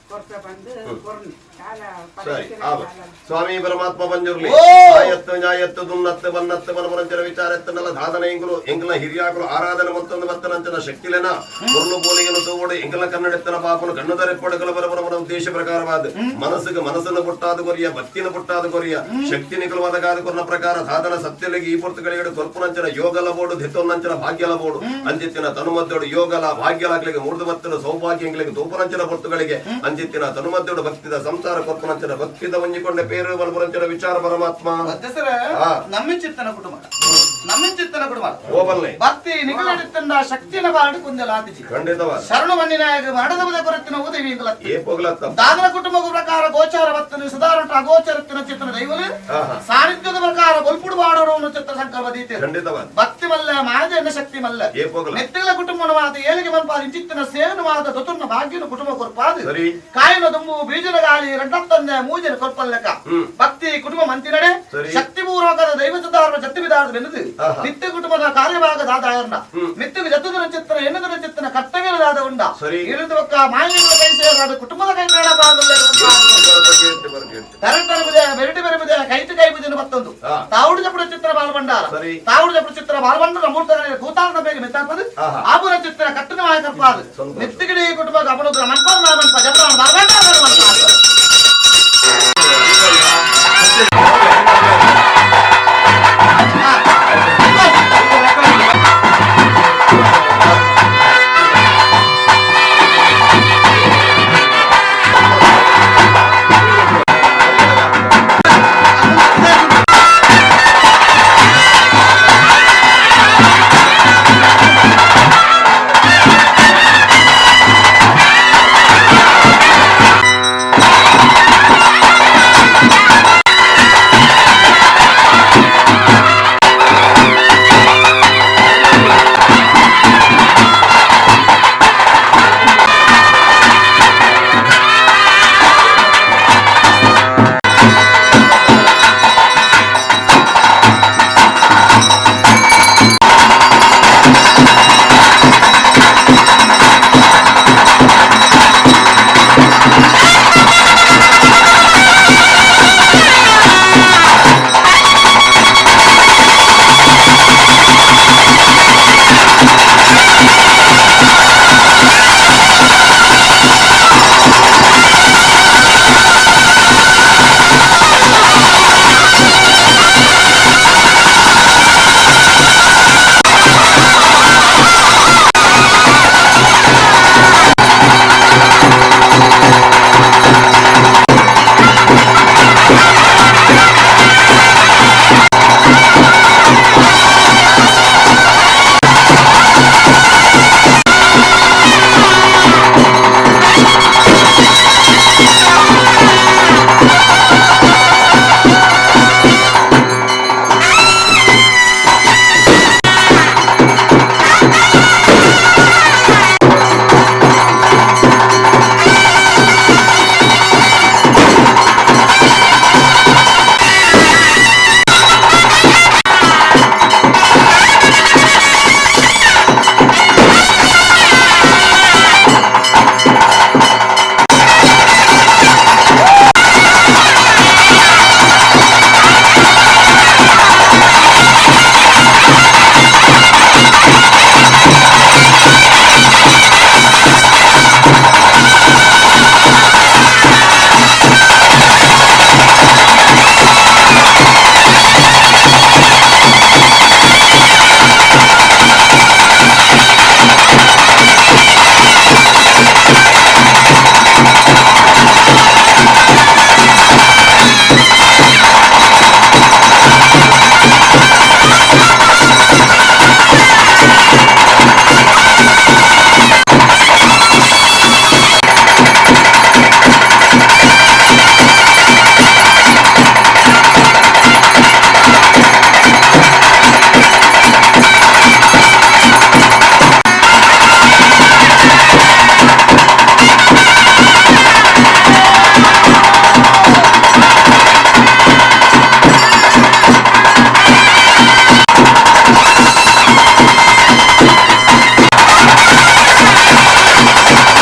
ಸರಿ ಸ್ವಾಮಿ ಪರಮಾತ್ಮ ಬಂಜುರ್ಲಿ ಆಯತ್ತು ನ್ಯಾಯತ್ತು ದುನ್ನತ್ತು ಬನ್ನತ್ತು ಬನಬರಂಚನ ವಿಚಾರ ಎತ್ತನಲ್ಲ ಧಾಧನ ಎಂಗುಲು ಎಂಗ್ಲ ಹಿರಿಯಾಕಲು ಆರಾಧನೆ ಮತ್ತೊಂದು ಬತ್ತನಂಚನ ಶಕ್ತಿಲೆನ ಮುರ್ಲು ಬೋಲಿಗೆನು ತೋಡು ಎಂಗ್ಲ ಕನ್ನಡೆತ್ತನ ಪಾಪನು ಕಣ್ಣುದರೆ ಪಡಗಲ ಬರಬರಬರ ಉದ್ದೇಶ ಪ್ರಕಾರವಾದ ಮನಸ್ಸಿಗೆ ಮನಸ್ಸನ್ನು ಪುಟ್ಟಾದ ಕೊರಿಯ ಭಕ್ತಿನ ಪುಟ್ಟಾದ ಕೊರಿಯ ಶಕ್ತಿ ನಿಖಲವಾದ ಗಾದ ಕೊರ್ನ ಪ್ರಕಾರ ಸಾಧನ ಸತ್ಯಲಿಗೆ ಈ ಪೊರ್ತುಗಳಿಗೆ ಕೊರ್ಪುನಂಚನ ಯೋಗಲ ಬೋಡು ಧಿತ್ತೊನ್ನಂಚನ ಭಾಗ್ಯಲ ಬೋಡು ಅಂಜಿತ್ತಿನ ತನುಮದ್ದೋಡು ಯೋಗಲ ಭಾಗ್ಯಲಾಗ್ಲಿಗೆ ಮೂರ್ದು ಬತ್ತನ ಸೌಭಾಗ್ಯಗಳಿಗೆ ತೋಪುನಂಚನ ಪೊರ್ತುಗಳಿಗೆ ಅಂಜಿತ್ತಿನ ತನುಮದ್ದೋಡು ಭಕ್ತಿದ ಸಂಸಾರ ಕೊರ್ಪುನಂಚನ ಭಕ್ತಿದ ಒಂಜಿಕೊಂಡ ಪೇರು ಬಲಪುರಂಚನ ವಿಚಾರ ಪರಮಾತ್ಮ. ನಮ್ಮಿಂಚಿತ್ತನ ಕುಟುಂಬ ನಮ್ಮಿಂಚಿತ್ತನ ಕುಟುಂಬ ಭಕ್ತಿ ನಿಗಲಿಡುತ್ತಂದ ಶಕ್ತಿನ ಬಾರಡು ಕುಂದಲ ಆತಿಜಿ ಖಂಡಿತವಾದ ಶರಣು ಮಣ್ಣಿನಾಯಕ ಮಾಡದ ಕೊರತಿನ ಉದವಿ ದಾದನ ಕುಟುಂಬದ ಪ್ರಕಾರ ಗೋಚಾರ ಬತ್ತನು ಸುಧಾರಣ ಅಗೋಚರತ್ತಿನ ಚಿತ್ರ ದೈವಲು ಸಾನ್ನಿಧ್ಯದ ಪ್ರಕಾರ ಬೊಲ್ಪುಡು ಬಾಡೋರು ಚಿತ್ರ ಸಂಕಲ್ಪ ದೀತೆ ಖಂಡಿತವಾದ ಭಕ್ತಿ ಮಲ್ಲ ಮಾಜೆನ್ನ ಶಕ್ತಿ ಮಲ್ಲ ನೆತ್ತಿಗಳ ಕುಟುಂಬನ ಮಾತ ಏಳಿಗೆ ಮನ್ಪಾದ ಇಂಚಿತ್ತಿನ ಸೇವನ ಮಾತ ದೊತುರ್ನ ಭಾಗ್ಯನ ಕುಟುಂಬ ಕೊರ್ಪಾದು ಕಾಯಿನ ದುಂಬು ಬೀಜನ ಗಾಳಿ ರಡ್ಡತ್ತಂದೆ ಮೂಜನ ಕೊರ್ಪಲ್ಲಕ ಭಕ್ತಿ ಕುಟುಂಬ ಮಂತಿನಡೆ ಶಕ್ತಿ ಪೂರ್ವಕದ ದೈವ ಸುಧಾರಣ ಶಕ್ತಿ ವಿಧಾನದ ಬೆನ್ನದು ನಿತ್ಯ ಕುಟುಂಬದ ಕಾರ್ಯಭಾಗ ದಾದಾಯರ್ನ ನಿತ್ಯ ಜತುದನ ಚಿತ್ತನ ಎನ್ನದನ ಚಿತ್ತನ ಕರ್ತವ್ಯದಾದ ಉಂಡ ಇಳಿದು ಒಕ್ಕ ಮಾಲಿನ್ಯದ ಕೈ ಸೇರಾದ ಕುಟುಂಬದ ಕೈ ಬೇಡ ತರತರಬುದೆ ಬೆರಟಿ ಬೆರಬುದೆ ಕೈತು ಕೈ ಬುದಿನ ಮತ್ತೊಂದು ತಾವುಡು ಜಪುಡ ಚಿತ್ರ ಬಾಲಭಂಡಾರ ತಾವುಡು ಜಪುಡ ಚಿತ್ರ ಬಾಲಭಂಡಾರ ಮೂರ್ತಗಳ ಕೂತಾರದ ಬೇಗ ಮೆತ್ತಾಪದು ಆಬುರ ಚಿತ್ರ ಕಟ್ಟನ ಮಾಯಕರ್ಪಾದು ನಿತ್ಯಗಿಡಿ ಕುಟುಂಬ ಅಪನುಗ್ರಹ ಮನ್ಪಾದ ಮನ್ಪ ಜಪಡ ಬಾಲಭಂಡಾರ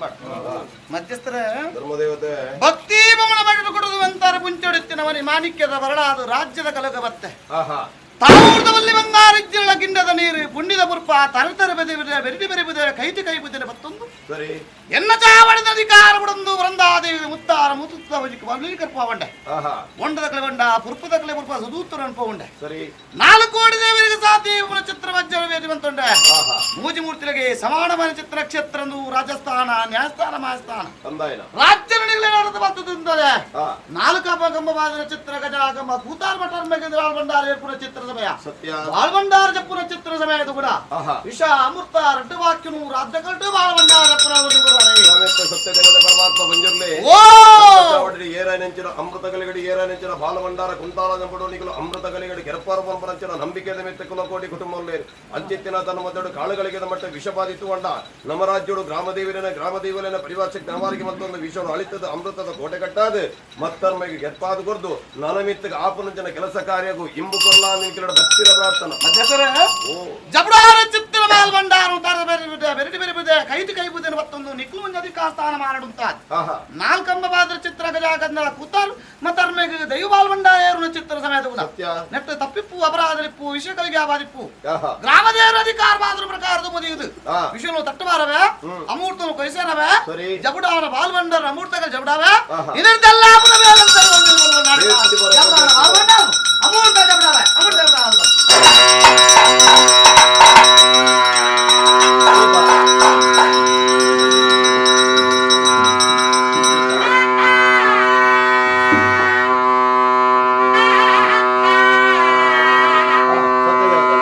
ಕುಟುಂಬ ಮಧ್ಯಸ್ಥರ ಧರ್ಮದೇವತೆ ಭಕ್ತಿ ಬಮಣ ಬಡಿದು ಕೊಡುದು ಅಂತಾರೆ ಪುಂಚೊಡಿತ್ತಿನವನಿ ಮಾಣಿಕ್ಯದ ಬರಳಾದು ರಾಜ್ಯದ ಕಲಗ ಬತ್ತೆ. ಆಹಾ. ತಾವೂರ್ದವಲ್ಲಿ ಬಂಗಾರಿಜ್ಜಳ ಗಿಂಡದ ನೀರು ಪುಂಡಿದ ಪುರ್ಪ ತರತರ ಬೆದೆ ಬೆರಡಿ ಬೆರೆ ಬುದೆ ಕೈತಿ ಕೈ ಬುದಿನ ಬತ್ತೊಂದು. ಸರಿ. ಎನ್ನ ಚಾವಡಿದ ಅಧಿಕಾರ ಬಿಡೊಂದು ವೃಂದಾದೇವಿ ಮುತ್ತಾರ ಮುತ್ತುತ್ತ ಕರ್ಪವಂಡೆ. ಆಹಾ. ಒಂಡದ ಕಲೆ ಬಂಡ ಪುರ್ಪದ ಕಲೆ ಪುರ್ಪ ಸುದೂತರ ಅನ್ಪವುಂಡೆ. ಸರಿ. 4 ಕೋಟಿ ದೇವರಿಗೆ ಸಾತಿ ಚಿತ್ರ ವಜ್ರ ವೇದಿ ಬಂತುಂಡೆ. ಆಹಾ. ಮೂಜಿ ಮೂರ್ತಿಗಳಿಗೆ ಸಮಾನವಾದ ಚಿತ್ರ ಕ್ಷೇತ್ರಂದು ರಾಜಸ್ಥಾನ ನ್ಯಾಯಸ್ಥಾನ ಮಹಾಸ್ಥಾನ. ತಂದಾಯನ ರಾಜ್ಯ ನಡೆದು ಬರ್ತದೆ. ಹಾ. ನಾಲ್ಕು ಕಂಬವಾದ ಚಿತ್ರ ಗಜ ಕಂಬ ಕೂತಾರ್ ಮಠರ್ ಮೇಘ ಬಂಡಾರ ಏರ್ಪುರ ಚಿತ್ರ ಸಮಯ. ಸತ್ಯ. ಬಾಳ್ಬಂಡಾರ ಜಪ್ಪುರ ಚಿತ್ರ ಸಮಯ ಇದು ಕೂಡ. ಆಹಾ. ವಿಷ ಅಮೃತ ರಡ್ಡು ವಾಕ್ಯನು ರಾಜ್ಯ ಕಲ್ಟು ಬಾಳ್ಬಂಡಾರ ಜಪ್ಪುರ. ಸ್ವಾಮಿತ್ವ ಸತ್ಯದೇವತೆ ಪರಮಾತ್ಮ ಬಂಜುರ್ಲಿ. ಓ. ಏರಾನೆಂಚಿನ ಅಮೃತ ಗಲಿಗಡಿ ಏರಾನೆಂಚಿನ ಬಾಲಭಂಡಾರ ಕುಂತಾಲ ನಂಬಡು ನಿಕಲು ಅಮೃತ ಗಲಿಗಡಿ ಕೆರಪಾರ ಪಂಪರಂಚಿನ ನಂಬಿಕೆದ ಮೆತ್ತ ಕುಲಕೋಟಿ ಕುಟುಂಬ ಅಂಚಿತ್ತಿನ ತನ್ನ ಮದ್ದಡು ಕಾಳುಗಳಿಗೆ ಮಟ್ಟ ವಿಷಬಾಧಿತು ಅಂಡ ನಮ್ಮ ರಾಜ್ಯಡು ಗ್ರಾಮದೇವರನ ಗ್ರಾಮದೇವರನ ಪರಿವಾಸ ಗ್ರಾಮಾರಿಗೆ ಮತ್ತೊಂದು ವಿಷವನ್ನು ಅಳಿತದ ಅಮೃತದ ಕೋಟೆ ಕಟ್ಟಾದ ಮತ್ತರ್ಮೆಗೆ ಗೆರ್ಪಾದ ಕೊರ್ದು ನನಮಿತ್ತಗೆ ಆಪನಂಚಿನ ಕೆಲಸ ಕಾರ್ಯಗೂ ಇಂಬು ಕೊರ್ಲಾ ನಿಂಕಿಲಡ ಭಕ್ತಿರ ಪ್ರಾರ್ಥನಾ. ಮಧ್ಯಸ್ಥರೇ. ಓ. ಜಬಡಾರ ಚಿತ್ರ ಬಾಲ್ಬಂಡಾರ ಉತ್ತಾರ ಬೇರೆ ಬಿದೆ ಬೆರಡಿ ಬೇರೆ ಬಿದೆ ಕೈದು ಕೈ ಬುದಿನ ಮತ್ತೊಂದು ನಿಕ್ಲು ಮುಂಜ ಅಧಿಕಾರ ಸ್ಥಾನ ಮಾಡುಂತಾದ. ಆಹಾ. ನಾಲ್ಕಂಬ ಬಾದ್ರ ಚಿತ್ರ ಗಜ ಗಂಧ ಕುತಾರ್ ಮತ್ತರ್ಮೆಗೆ ದೈವ ಬಾಲ್ಬಂಡಾರ ಏರುನ ಚಿತ್ರ ಸಮಯದ ಗುಣ. ಸತ್ಯ. ನೆಟ್ಟು ತಪ್ಪಿಪ್ಪು ಅಪರಾಧಲಿಪ್ಪು ವಿಷಯಗಳಿಗೆ ಆವಾದಿಪ್ಪು. ಆಹಾ. ಗ್ರಾಮದೇವರ ಅಧಿಕಾರ ಬಾದ್ರ ಪ್ರಕಾರದ ಮುದಿಯುದು. ಆ. ವಿಷಯನು ತಟ್ಟುಬಾರವೆ ಅಮೂರ್ತನು ಕೊಯ್ಸೇನವೆ. ಸರಿ. ಜಬುಡಾವನ ಬಾಲ್ಬಂಡರ ಅಮೂರ್ತಗಳ ಜಬುಡಾವೆ. ಆಹಾ. ಇದರಿಂದೆಲ್ಲ ಪುನಃ ಮೇಲಂತರ ಒಂದು ಬೇಸ್ತಿ ಬರ- ಜಬುಡಾವನ ಬಾಲ್ಬಂಡಾರ ಅಮೂರ್ತ ಜಬುಡಾವೆ ಅಮೂರ್ತ ಜಬುಡಾವ. ಸತ್ಯದೇವತನ.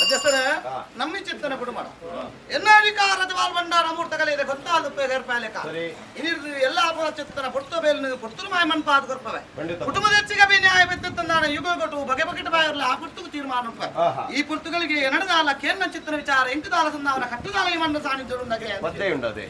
ಮಧ್ಯಸ್ಥರೇ, ನಮ್ಮ ಚಿತ್ತನ ಕುಟುಂಬ ಎನ್ನ ಅಧಿಕಾರದ ಬಾಲ್ಬಂಡಾರ ಅಮೂರ್ತಗಲಿದೆ ಗೊತ್ತಾದ ಗರ್ಪಾಲಿಕ. ಸರಿ. ಇನ್ನಿರು ಎಲ್ಲ ಅಪರ ಚಿತ್ತನ ಪೊಡ್ತು ಬೇಲಿನ ಪೊಡ್ತು ಮಾಯ ಮನ್ಪಾದ ಕೊರ್ಪವೆ. ಖಂಡಿತ. ಕುಟುಂಬದ ಹೆಚ್ಚಿಗೆ ಬಿ ನ್ಯಾಯ ಬೆತ್ತಂದಾನ ಯುಗಗೊಟ್ಟು ಬಗೆ ಬಗೆಟ ಬಾಯಿರಲ್ಲ ಆ ಪುರ್ತುಗು ತೀರ್ಮಾನ ಉಂಟು. ಆಹಾ. ಈ ಪುರ್ತುಗಳಿಗೆ ನಡೆದಾಲ ಕೇರ್ನ ಚಿತ್ತನ ವಿಚಾರ ಎಂಕುದಾಲ ಸಂದಾವನ ಕಟ್ಟುದಾಲ ಈ ಮಣ್ಣ ಸಾನ್ನಿಧ್ಯ ನಗರೆ. ಪದ್ದೆ ಉಂಟು ಅದೇ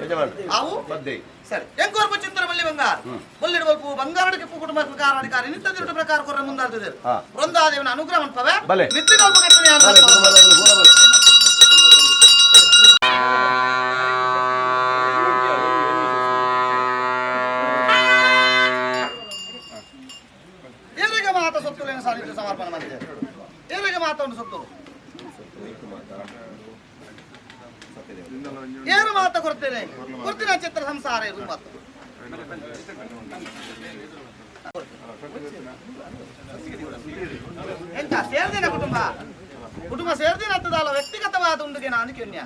ಯಜಮಾನ್ರೆ. ಅವು ಪದ್ದೆ. ಸರಿ ಎಂಕೋರ್ಪು ಚಿಂತನ ಬಲ್ಲಿ ಬಂಗಾರ ಬಲ್ಲಿಡು ಬಲ್ಪು ಬಂಗಾರಕ್ಕೆ ಕುಟುಂಬ ಪ್ರಕಾರ ಅಧಿಕಾರಿ ನಿತ್ಯ ಪ್ರಕಾರ ಕೊರ್ರ ಮುಂದಾಲ್ತಿದೆ. ಹಾ. ವೃಂದಾದೇವನ ಅನುಗ್ರಹ ಮನ್ಪವೆ. ಬಲೆ. ನಿತ್ಯ ಕಲ್ಪ ಕಟ್ಟನೆ. ಬಲೆ, ಕುಟುಂಬದವರು ಪೂರ ಬಲೆ. ಏರಿಗೆ ಮಾತ ಸೊತ್ತುಲೇನು ಸಾನ್ನಿಧ್ಯ ಸಮರ್ಪಣೆ ಮಾಡಿದೆ ಏರಿಗೆ ಮಾತವನ್ನು ಸೊತ್ತುಲು ಏನು ಮಾತ ಕೊಡ್ತೇನೆ ಕೊಡ್ತೀನಿ ಚಿತ್ರ ಸಂಸಾರ ಇದು ಮಾತು ಎಂತ ಸೇರ್ದಿನ ಕುಟುಂಬ ಕುಟುಂಬ ಸೇರ್ದಿನ ಹತ್ತದಲ್ಲ ವ್ಯಕ್ತಿಗತವಾದ ಉಂಡುಗೆ ನಾನು ಕೆನ್ಯ.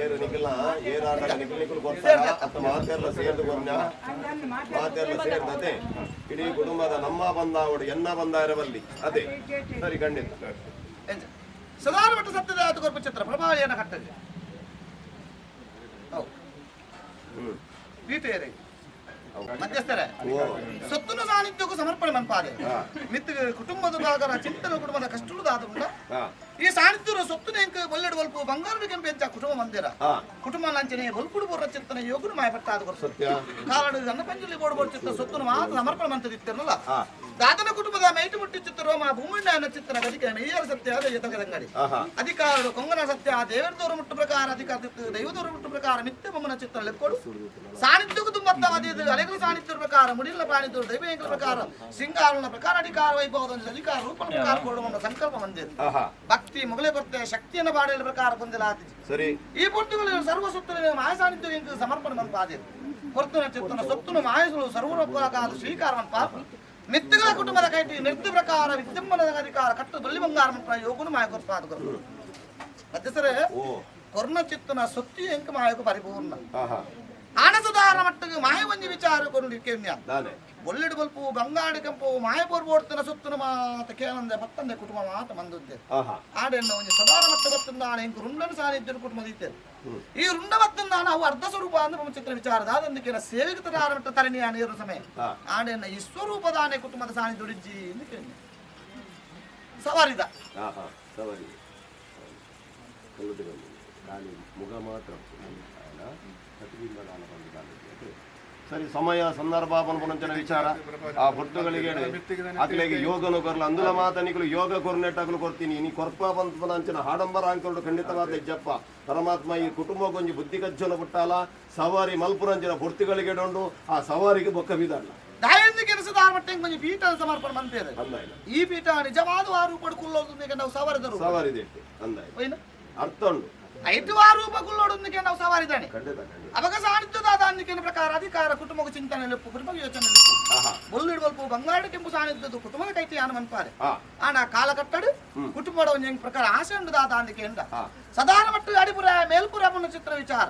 ಏರು ನಿಖಿಲ್ನ ಏರು ಆಟ ನಿಖಿಲ್ ನಿಖಿಲ್ ಕೊಡ್ತಾರ ಅತ್ತ ಮಾತೆಲ್ಲ ಸೇರ್ದು ಕೊರ್ನ ಮಾತೆಲ್ಲ ಸೇರ್ದು ಅದೇ ಇಡೀ ಕುಟುಂಬದ ನಮ್ಮ ಬಂದಾವಡು ಎನ್ನ ಬಂದ ಇರಬಲ್ಲಿ ಅದೇ ಸರಿ ಖಂಡಿತ. ಎಂಚ ಸದಾನ ಮಟ್ಟ ಸತ್ಯದ ಆತು ಕೊರ್ಪು ಚಿತ್ರ ಪ್ರಭಾವಳಿಯನ್ನು ಕಟ್ಟದೆ ಹೌದು. ಹ್ಮ್. ವೀಟೇರೆ ಮಧ್ಯಸ್ಥರೇ. ಓ. ಸೊತ್ತನ್ನು ಸಾನ್ನಿಧ್ಯಕ್ಕೂ ಸಮರ್ಪಣೆ ಮನ್ಪಾದೆ. ಹಾ. ಮಿತ್ತ ಕುಟುಂಬದ ಭಾಗರ ಚಿಂತನ ಕುಟುಂಬದ ಕಷ್ಟದ ಆದ ಉಂಡ. ಹಾ. ಈ ಸಾಣಿತ್ಯರು ಸೊತ್ತು ನೆಂಕ್ ಬೊಲ್ಲೆಡು ಬೊಲ್ಪು ಬಂಗಾರದ ಕೆಂಪೆಂಚ ಕುಟುಂಬ ಮಂದಿರ ಕುಟುಂಬ ಲಂಚನೆ ಬೊಲ್ಪುಡು ಬೊರ್ರ ಚಿತ್ತನ ಯೋಗನು ಮಾಯಪಟ್ಟಾದ ಕೊರ್ಸು ಕಾಲಡು ಗನ್ನ ಪಂಜುಲಿ ಬೋಡು ಬೋಡು ಚಿತ್ತ ಸೊತ್ತುನು ಮಾತ್ರ ಸಮರ್ಪಣೆ ಮಂತದಿತ್ತಿರಲ್ಲ ದಾದನ ಕುಟುಂಬದ ಮೈಟು ಮುಟ್ಟಿ ಚಿತ್ತರೋ ಮಾ ಭೂಮಿಣ್ಣ ಚಿತ್ತನ ಗದಿಕೆ ಮೇಯರ ಸತ್ಯ ಯತಗದಂಗಡಿ ಅಧಿಕಾರಡು ಕೊಂಗನ ಸತ್ಯ ದೇವರ ದೂರ ಮುಟ್ಟು ಪ್ರಕಾರ ಅಧಿಕಾರ ದೈವದೂರ ಮುಟ್ಟು ಪ್ರಕಾರ ಮಿತ್ಯ ಬೊಮ್ಮನ ಚಿತ್ರ ಲೆಕ್ಕೊಡು ಸಾಣಿತ್ಯಕ್ಕೂ ತುಂಬತ್ತ ಅದಿದು ಅಲೆಗಳ ಸಾಣಿತ್ಯರ ಪ್ರಕಾರ ಮುಡಿಲ್ಲ ಪ್ರಾಣಿದ್ರು ದೈವ ಪ್ರಕಾರ ಸಿಂಗಾರನ ಪ್ರಕಾರ ಅಧಿಕಾರ ವೈಭವದ ಅಧಿಕಾರ ರೂಪನ ಪ್ರಕಾರ ಕೊಡುವ ಸಂಕಲ್ಪ ಮಂದಿರ ಭಕ್ತಿ ಮೊಗಲೇ ಬರ್ತೆ ಶಕ್ತಿಯನ್ನು ಬಾಡಲ ಪ್ರಕಾರ ಕೊಂದಿಲ್ಲ ಸರಿ. ಈ ಪೊರ್ತುಗಳು ಸರ್ವ ಸೊತ್ತು ಮಾಯ ಸಾನ್ನಿಧ್ಯ ಸಮರ್ಪಣೆ ಮನ್ಪಾದೆ ಹೊರ್ತುನ ಚಿತ್ತನ ಸೊತ್ತುನು ಮಾಯಸಲು ಸರ್ವರೋಪಕಾದ ಸ್ವೀಕಾರ ಮನ್ಪಾಪ ಮಿತ್ತುಗಳ ಕುಟುಂಬದ ಕೈಟಿ ನಿರ್ದು ಪ್ರಕಾರ ವಿದ್ಯಮ್ಮನ ಅಧಿಕಾರ ಕಟ್ಟು ಬಳ್ಳಿ ಬಂಗಾರ ಮನ್ಪ ಯೋಗುನು ಮಾಯ ಕೊರ್ಪಾದ ಮತ್ತೆ ಸರ್ ಕೊರ್ಣ ಚಿತ್ತನ ಸೊತ್ತಿ ಎಂಕ ಮಾಯಕು ಪರಿಪೂರ್ಣ ಆನಸದಾರ ಮಟ್ಟಿಗೆ ಮಾಯ ಒಂಜಿ ವಿಚಾರ ಕೊಂಡು ಬೊಳ್ಳಿಡು ಬಲ್ಪು ಬಂಗಾಡಿ ಕೆಂಪು ಮಾಯ ಬೋರ್ಬೋಡ್ತನ ಸುತ್ತನ ಮಾತ ಕೇಳಂದೆ ಪತ್ತಂದೆ ಕುಟುಂಬ ಮಾತ ಮಂದುದ್ದೆ ಆಡೆನ್ನ ಒಂಜಿ ಸದಾರ ಮಟ್ಟ ಬತ್ತಂದಾಣ ಇಂಕು ರುಂಡನ ಸಾನಿಧ್ಯ ಕುಟುಂಬ ದೀತೆ ಈ ರುಂಡ ಬತ್ತಂದಾಣ ಅವು ಅರ್ಧ ಸ್ವರೂಪ ಅಂದ್ರೆ ಚಿತ್ರ ವಿಚಾರ ದಾದಂದಿಕೆನ ಸೇವಿಕ ದಾರ ಮಟ್ಟ ತರಣಿಯ ನೀರು ಸಮಯ ಆಡೆನ್ನ ಈ ಸ್ವರೂಪದಾನೆ ಕುಟುಂಬದ ಸಾನಿಧ್ಯ ದುಡಿಜಿ ಎಂದು ಕೇಳಿ ಸವಾರಿದ ಸವಾರಿ ಮುಗ ಮಾತ್ರ ಸರಿ ಸಮಯ ಸಂದರ್ಭ ಪನ್ಪುನಂಚಿನ ವಿಚಾರ ಆ ಪೊರ್ತುಗಳಿಗೆ ಅಕ್ಲೆಗೆ ಯೋಗನು ಕೊರ್ಲ ಅಂದುಲ ಮಾತನಿಗಳು ಯೋಗ ಕೊರ್ನೆಟ್ಟಾಗಲು ಕೊರ್ತೀನಿ ನೀ ಕೊರ್ಪ ಪಂಪನಂಚಿನ ಹಾಡಂಬರ ಅಂಕರುಡು ಖಂಡಿತವಾದ ಇಜ್ಜಪ್ಪ ಪರಮಾತ್ಮ ಈ ಕುಟುಂಬಕ್ಕೊಂಜಿ ಬುದ್ಧಿ ಕಜ್ಜನ ಬಿಟ್ಟಾಲ ಸವಾರಿ ಮಲ್ಪುರಂಚಿನ ಪೊರ್ತುಗಳಿಗೆ ಡೊಂಡು ಆ ಸವಾರಿಗೆ ಬೊಕ್ಕ ಬಿದಲ್ಲ ದಾಯಂದು ಕೆಲಸದ ಮಟ್ಟ ಕೊಂಚ ಪೀಠ ಸಮರ್ಪಣೆ ಮಂತೇರು ಈ ಪೀಠ ನಿಜವಾದ ಆ ರೂಪ ಕುಲ್ಲೋದು ನಾವು ಸವಾರಿದರು ಸವಾರಿ ಅಂದಾಯ ಅರ್ಥ ಉಂಡು ಐದು ಆ ರೂಪ ಕುಲ್ಲೋಡೊಂದಿಗೆ ನಾವು ಸವಾರಿದ್ದಾನೆ ಅವಾಗ ಸಾಣಿತ್ಯದಾದ ಅಂದಿಕೆನ ಪ್ರಕಾರ ಅಧಿಕಾರ ಕುಟುಂಬ ಚಿಂತನೆ ಲೆಪ್ಪು ಕುಟುಂಬ ಯೋಚನೆ ಲೆಪ್ಪು ಬೊಲ್ಲಿಡು ಬಲ್ಪು ಬಂಗಾರ ಕೆಂಪು ಸಾಣಿದ್ದು ಕುಟುಂಬದ ಕೈತಿ ಆನ ಮನ್ಪಾರೆ ಆನ ಕಾಲ ಕಟ್ಟಡು ಕುಟುಂಬದ ಒಂಜಿ ಪ್ರಕಾರ ಆಸೆ ಉಂಡು ದಾದ ಅಂದಿಕೆ ಎಂದ ಸದಾನ ಮಟ್ಟು ಅಡಿಪುರ ಮೇಲ್ಪುರ ಮುನ್ನ ಚಿತ್ರ ವಿಚಾರ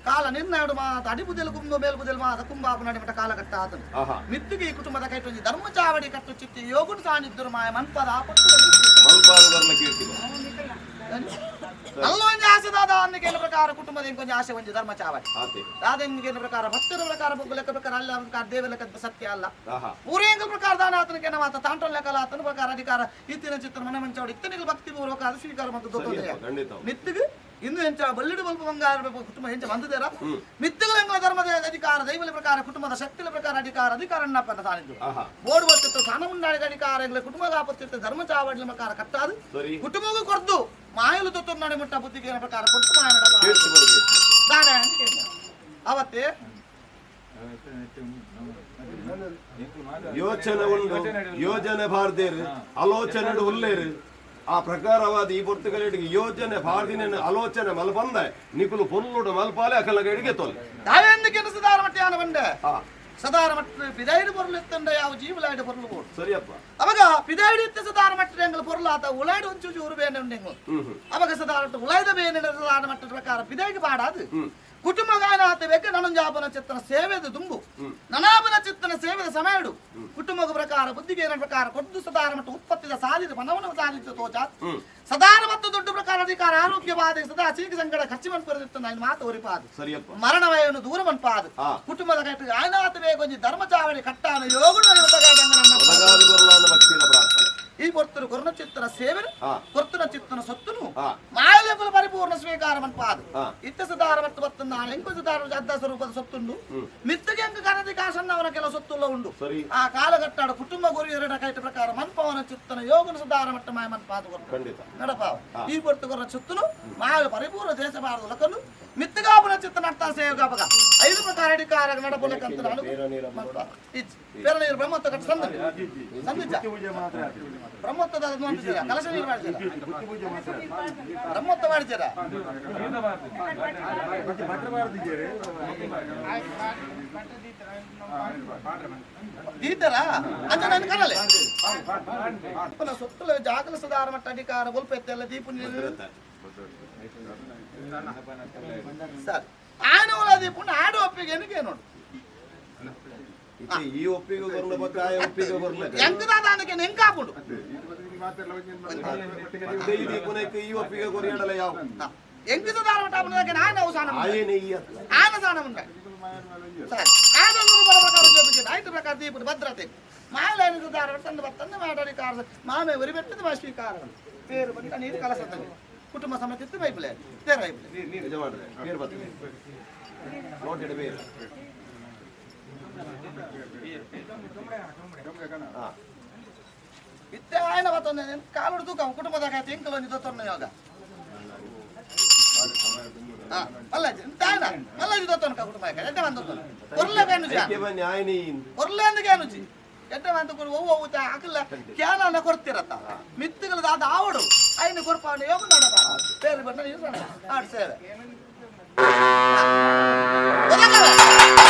ಕಾಲ ನಿರ್ಣಯಡು ಮಾತ ಅಡಿಪುದೆಲ್ ಕುಂಬ ಮೇಲ್ಪುದೆಲ್ ಮಾತ ಕುಂಬಾಪು ನಡಿಮಟ ಕಾಲ ಕಟ್ಟ ಆತನು ಮಿತ್ತಿಗೆ ಈ ಕುಟುಂಬದ ಕೈಟೊಂಜಿ ಧರ್ಮ ಚಾವಡಿ ಕಟ್ಟು ಚಿತ್ತಿ ಯೋಗುಡು ಸಾಣಿದ್ದರು ಮಾಯ ಮನ್ಪದ ಆ ಪಟ್ಟು ಅಲ್ಲೊಂದು ಆಸೆ ದಾದ ಅನ್ನಿಕೇನ ಪ್ರಕಾರ ಕುಟುಂಬದ ಇಂಕೊಂಜಿ ಆಸೆ ಒಂಜಿ ಧರ್ಮ ಚಾವಡಿ ದಾದ ಪ್ರಕಾರ ಭಕ್ತರ ಪ್ರಕಾರ ಬೊಗ್ಗು ಲೆಕ್ಕ ಪ್ರಕಾರ ಅಲ್ಲ ಪ್ರಕಾರ ದೇವ ಲೆಕ್ಕ ಸತ್ಯ ಅಲ್ಲ ಪೂರೇಂಗ ಪ್ರಕಾರ ದಾನ ಆತನಕ್ಕೆ ಮಾತ ತಾಂಟಲ್ ಲೆಕ್ಕ ಆತನ ಪ್ರಕಾರ ಅಧಿಕಾರ ಇತ್ತಿನ ಚಿತ್ರ ಮನೆ ಮಂಚಾವಡಿ ಇತ್ತನಿಗೆ ಭಕ್ತಿ ಪೂರ್ವಕ ಅದು ಸ್ವೀಕಾರ ಮತ್ತು ದೊಡ್ಡ ಮಿತ್ತಿಗೆ ಇನ್ನು ಎಂಚ ಬಲ್ಲಿಡು ಬಲ್ಪ ಬಂಗಾರ ಕುಟುಂಬ ಎಂಚ ಬಂದಿದ್ದೀರ ಮಿತ್ತುಗಳ ಧರ್ಮದ ಅಧಿಕಾರ ದೈವಲ ಪ್ರಕಾರ ಕುಟುಂಬದ ಶಕ್ತಿಗಳ ಪ್ರಕಾರ ಅಧಿಕಾರ ಅಧಿಕಾರ ಅಣ್ಣಪ್ಪನ ಸಾನಿದ್ದು ಬೋರ್ಡ್ ಬರ್ತಿತ್ತು ಸಾನ ಮುಂಡಾಡಿದ ಅಧಿಕಾರ ಎಂಗ್ಲ ಕುಟುಂಬದ ಆಪತ್ತಿತ್ತು ಧರ್ಮ ಚಾವಡಿಲ ಪ್ರಕಾರ ಕಟ್ಟಾದು ಕುಟುಂಬಗೂ ಕೊರ್ದು ಮಾಯಲು ತೊತ್ತು ನಡೆ ಮುಟ್ಟ ಬುದ್ಧಿಗೆ ಪ್ರಕಾರ ಕೊಟ್ಟು ಮಾಯನಡ ದಾನ ಅವತ್ತೇ ಯೋಚನೆ ಉಂಡು ಯೋಜನೆ ಬಾರ್ದೇರು ಆಲೋಚನೆ ಉಲ್ಲೇರು ಆ ಪ್ರಕಾರವಾದ ಈ ಪೊರ್ತುಗಲಿಗೆ ಯೋಜನೆ ಬಾರ್ದಿನ ಆಲೋಚನೆ ಮಲ್ಪಂದ ನಿಕುಲು ಪೊರ್ಲುಡು ಮಲ್ಪಾಲೆ ಅಕಲಗ ಇಡಿಗೆ ತೊಲೆ ತಾವೆಂದು ಕೆಲಸದಾರ ಮಟ್ಟ ಯಾನ ಬಂಡೆ ಸದಾರ ಮಟ್ಟ ಪಿದಾಯಿಡು ಪೊರ್ಲು ಇತ್ತಂಡ ಯಾವ ಜೀವಲಾಯ್ಡು ಪೊರ್ಲು ಬೋಡು ಸರಿಯಪ್ಪ ಅವಾಗ ಪಿದಾಯಿಡು ಇತ್ತ ಸದಾರ ಮಟ್ಟ ಎಂಗಲ ಪೊರ್ಲು ಆತ ಉಳಾಯ್ಡು ಒಂಚೂರು ಚೂರು ಬೇನೆ ಉಂಡೆಂಗು ಅವಾಗ ಸದಾರ ಮಟ್ಟ ಉಳಾಯ್ದ ಬೇನೆ ಸದಾರ ಮಟ್ಟದ ಪ್ರಕಾರ ಪಿದಾಯಿಗೆ ಪಾಡಾದು ಕುಟುಂಬ ಗಾಯನ ಆತ ಬೇಕು ನನಂಜಾಪನ ಚಿತ್ತನ ಸೇವೆದ ದುಂಬು ನನಾಪನ ಚಿತ್ತನ ಸೇವೆದ ಸಮಯಡು ಕುಟುಂಬದ ಪ್ರಕಾರ ಬುದ್ಧಿಗೆ ಪ್ರಕಾರ ಕೊದ್ದು ಸದಾರ ಮಟ್ಟ ಉತ್ಪತ್ತಿದ ಸಾಧಿತ ಮನವನ್ನು ಸಾಧಿತ ತೋಜಾತ್ ಸದಾರ ಮತ್ತು ದೊಡ್ಡ ಪ್ರಕಾರ ಅಧಿಕಾರ ಆರೋಗ್ಯ ಬಾಧೆ ಸದಾ ಸೀಕ ಸಂಕಟ ಖರ್ಚು ಮನ್ಪುರದಿತ್ತು ನಾನು ಮಾತು ಒರಿಪಾದು ಮರಣವಯನ್ನು ದೂರ ಮನ್ಪಾದು ಕುಟುಂಬದ ಕಟ್ಟು ಆಯ್ನಾತ ಬೇಗೊಂಜಿ ಧರ್ಮ ಚಾವಡಿ ಕಟ್ಟಾನ ಯೋಗುಣ ಈ ಪೊರ್ತರು ಕೊರ್ನ ಚಿತ್ತನ ಸೇವೆನು ಕೊರ್ತನ ಚಿತ್ತನ ಸೊತ್ತುನು ಮಾಯಲೇಕುಲ ಪರಿಪೂರ್ಣ ಸ್ವೀಕಾರ ಮನ್ಪಾದು ಇತ್ತ ಸದಾರ ಮತ್ತು ಬತ್ತಂದ ಎಂಕು ಸದಾರ ಅರ್ಧ ಸ್ವರೂಪದ ಸೊತ್ತುಂಡು ಮಿತ್ತಗೆ ಎಂಕು ಕನದಿ ಕಾಸನ್ನ ಅವನ ಕೆಲ ಸೊತ್ತುಲ್ಲ ಉಂಡು ಆ ಕಾಲಘಟ್ಟಾಡ ಕುಟುಂಬ ಗುರು ಎರಡ ಕೈಟ ಪ್ರಕಾರ ಮನ್ಪವನ ಚಿತ್ತನ ಯೋಗನ ಸದಾರ ಮಟ್ಟ ಮಾಯ ಮನ್ಪಾದು ನಡಪಾವ ಈ ಪೊರ್ತು ಕೊರ್ನ ಚಿತ್ತನು ಮಾಯ ಪರಿಪೂರ್ಣ ದೇಶ ಭಾರತ ಲಕನು ಮಿತ್ತಗಾಪನ ಚಿತ್ತ ನಡ್ತಾ ಸೇವಗಾಪಗ ಐದು ಪ್ರಕಾರ ಅಧಿಕಾರ ನಡಪುಲಕಂತ ನಾನು ಪೇರನೀರು ಬ್ರಹ್ಮತ್ವ ಕಟ್ಟ ಸಂದ ಸಂದಿಜ್ಜ ಬ್ರಹ್ಮತ್ವದ ಅಂತಿದ್ದೀರಾ ಕಲಶ ನೀರು ಮಾಡಿದ್ದೀರಾ ಬ್ರಹ್ಮತ್ವ ಮಾಡಿದ್ದೀರಾ ದೀತರಾ ಅಂತ ನಾನು ಕರಲೆ ಸೊತ್ತಲ ಜಾಗಲ ಸದಾರ ಮಟ್ಟ ಅಧಿಕಾರ ಬೊಲ್ಪ ಎತ್ತೆಲ್ಲ ದೀಪ ನೀರು ಸರಿ ಆನವಲ ದೀಪುಂಡು ಆಡು ಒಪ್ಪಿಗೆ ಏನಕ್ಕೆ ನೋಡು ಈ ಒಪ್ಪಿಗೆ ಬರ್ಲ ಬಕ್ಕ ಆ ಒಪ್ಪಿಗೆ ಬರ್ಲ ಎಂಕದಾದ ಅದಕ್ಕೆ ನೆಂಕಾಪುಂಡು ಈ ದೀಪನಕ್ಕೆ ಈ ಒಪ್ಪಿಗೆ ಕೊರಿಯಡಲ ಯಾವ ಎಂಕದಾರ ಮಟ್ಟ ಆಪುನದಕ್ಕೆ ನಾನು ಅವಸಾನ ಆಯೇನೆ ಈ ಅತ್ತ ಆನ ಸಾನ ಮುಂದೆ ಸರಿ ಆದ ಬರ ಪ್ರಕಾರ ಜೋಪಿಗೆ ಆಯ್ತು ಪ್ರಕಾರ ದೀಪುಡು ಭದ್ರತೆ ಮಾಯಲೈನ ದಾರ ತಂದು ಬತ್ತಂದು ಮಾಡಲಿ ಕಾರ ಮಾಮೆ ಒರಿಬೆಟ್ಟದ ಮಾ ಸ್ವೀಕಾರ ಪೇರು ಬಂದು ನೀರು ಕಲಸತ್ತದೆ ಕುಟುಂಬ ಸಮೇತ ಇತ್ತು ಬೈಪಲೆ ತೇರ ಬೈಪಲೆ. ಯಜಮಾನ್ರೆ, ಪೇರು ಬರ್ತದೆ ನೋಟಿಡ ಬೇರು. ಹಾ. ಇತ್ತೆ ಆಯ್ನ ಬತ್ತೊಂದೆ ಕಾಲುಡು ತೂಕ ಕುಟುಂಬದಾಗ ಎಂಕಲ್ ಒಂಜಿ ದೊತ್ತೊನ್ನ ಯೋಗ. ಹಾ, ಮಲ್ಲಜ್ಜಿ ತಾಯ್ನ ಮಲ್ಲಜ್ಜಿ ದೊತ್ತೊನ ಕುಟುಂಬ ಎಡ್ಡೆ ಬಂದ ಕೊರ್ಲೆ ಬೇನುಜಿ. ಐಕೆ ಬನ್ನಿ ಆಯ್ನಿ. ಕೊರ್ಲೆ ಅಂದಕ್ಕೆ ಏನುಜಿ ಎಡ್ಡೆ ಬಂದ ಕೊರು ಒವ್ವು ಒವ್ವು ಅಕಲ್ಲ ಕ್ಯಾನ ಕೊರ್ತಿರತ್ತ ಮಿತ್ತುಗಳ ದಾದ ಆವಡು ಐನು ಕೊರ್ಪಾವಣ ಯೋಗ ನಡಪ ಬೇರೆ ಬಣ್ಣ ನೀರು ಸಣ್ಣ ಆಡ್ ಸೇವೆ. ಗೊತ್ತಾಗಲ್ಲ? ಆ.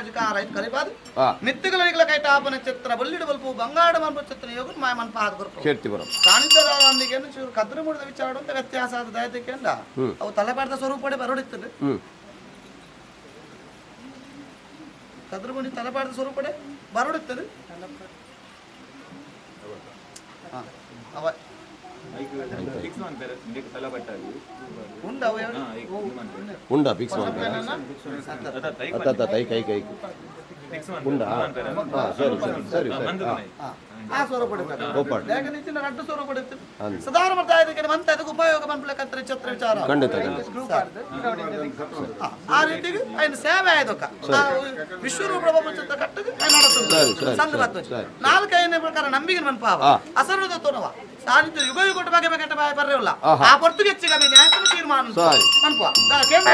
ಅಧಿಕಾರ ಐತ್ ಕಲಿಪಾದು. ಮಿತ್ತುಗಳ ಕೈಟ ಆಪನ ಚಿತ್ರ ಬೊಲ್ಲಿಡು ಬಲ್ಪು ಬಂಗಾಡ ಮನ್ಪು ಚಿತ್ರ ಯೋಗ ಮಾಯ ಮನ್ಪಾದ ಕೊರ್ಪು. ಕೀರ್ತಿ ಬರೋ. ಸಾನ್ನಿಧ್ಯದಾನಂದಿಗೆ ಚೂರು ಕದ್ರು ಮೂಡಿದ ವಿಚಾರ ಅಂತ ವ್ಯತ್ಯಾಸ ಆದ ದಯದಿಕೆಂದ ಅವು ತಲೆಪಾಡದ ಸ್ವರೂಪಡೆ ಬರೋಡಿತ್ತದು. ಕದ್ರು ಮುಡಿ ತಲೆಪಾಡದ ಸ್ವರೂಪಡೆ ಬರೋಡಿತ್ತದು. ಅವ ಉಂಡ ಅವು ಉಂಡಾ ಫಿಕ್ಸ್ ಮಾಡ್ತಾರೆ. ಅತ್ತ ಐಕ್ ಐಕ್ ಐಕ್ ಉಂಡಾ? ಹಾ, ಸರಿ ಸರಿ ಸರಿ ಸರಿ ಹಾ. ಆ ಸ್ವರೂಪ. ಒಪ್ಪಾಡು. ನಿಂಚಿನ ರಡ್ಡು ಸ್ವರೂಪ ಸದಾರ ಮಾಡ್ತಾ ಮಂತ ಅದಕ್ಕೆ ಉಪಯೋಗ ಮನ್ಪಲಕ್ಕಂತ ಛತ್ರ ವಿಚಾರ. ಖಂಡಿತ ಖಂಡಿತ. ಆ ರೀತಿಗೆ ఆయన ಸೇವೆ ಆಯ್ದೊಕ್ಕ ವಿಶ್ವರೂಪ ಪ್ರಪಂಚದ ಕಟ್ಟಗೆ ఆయన ಸರಿ, ಸರಿ, ಸಂಘ ಸರಿ, ಸರಿ. ನಾಲ್ಕೈನ ಪ್ರಕಾರ ನಂಬಿಕೆ ಮನ್ಪಾವ ಅಸರುದ ತೋನವ ಸಾನಿಧ್ಯ ಯುಗ ಯುಗ ಬಗೆ ಬಗೆ ಬಾಯ ಬರ್ರೆವಲ್ಲ ಆ ಪೊರ್ತುಗೆ ಹೆಚ್ಚಿಗೆ ನ್ಯಾಯ ತೀರ್ಮಾನ ಮನ್ಪುವ ಕೇಂದ್ರ.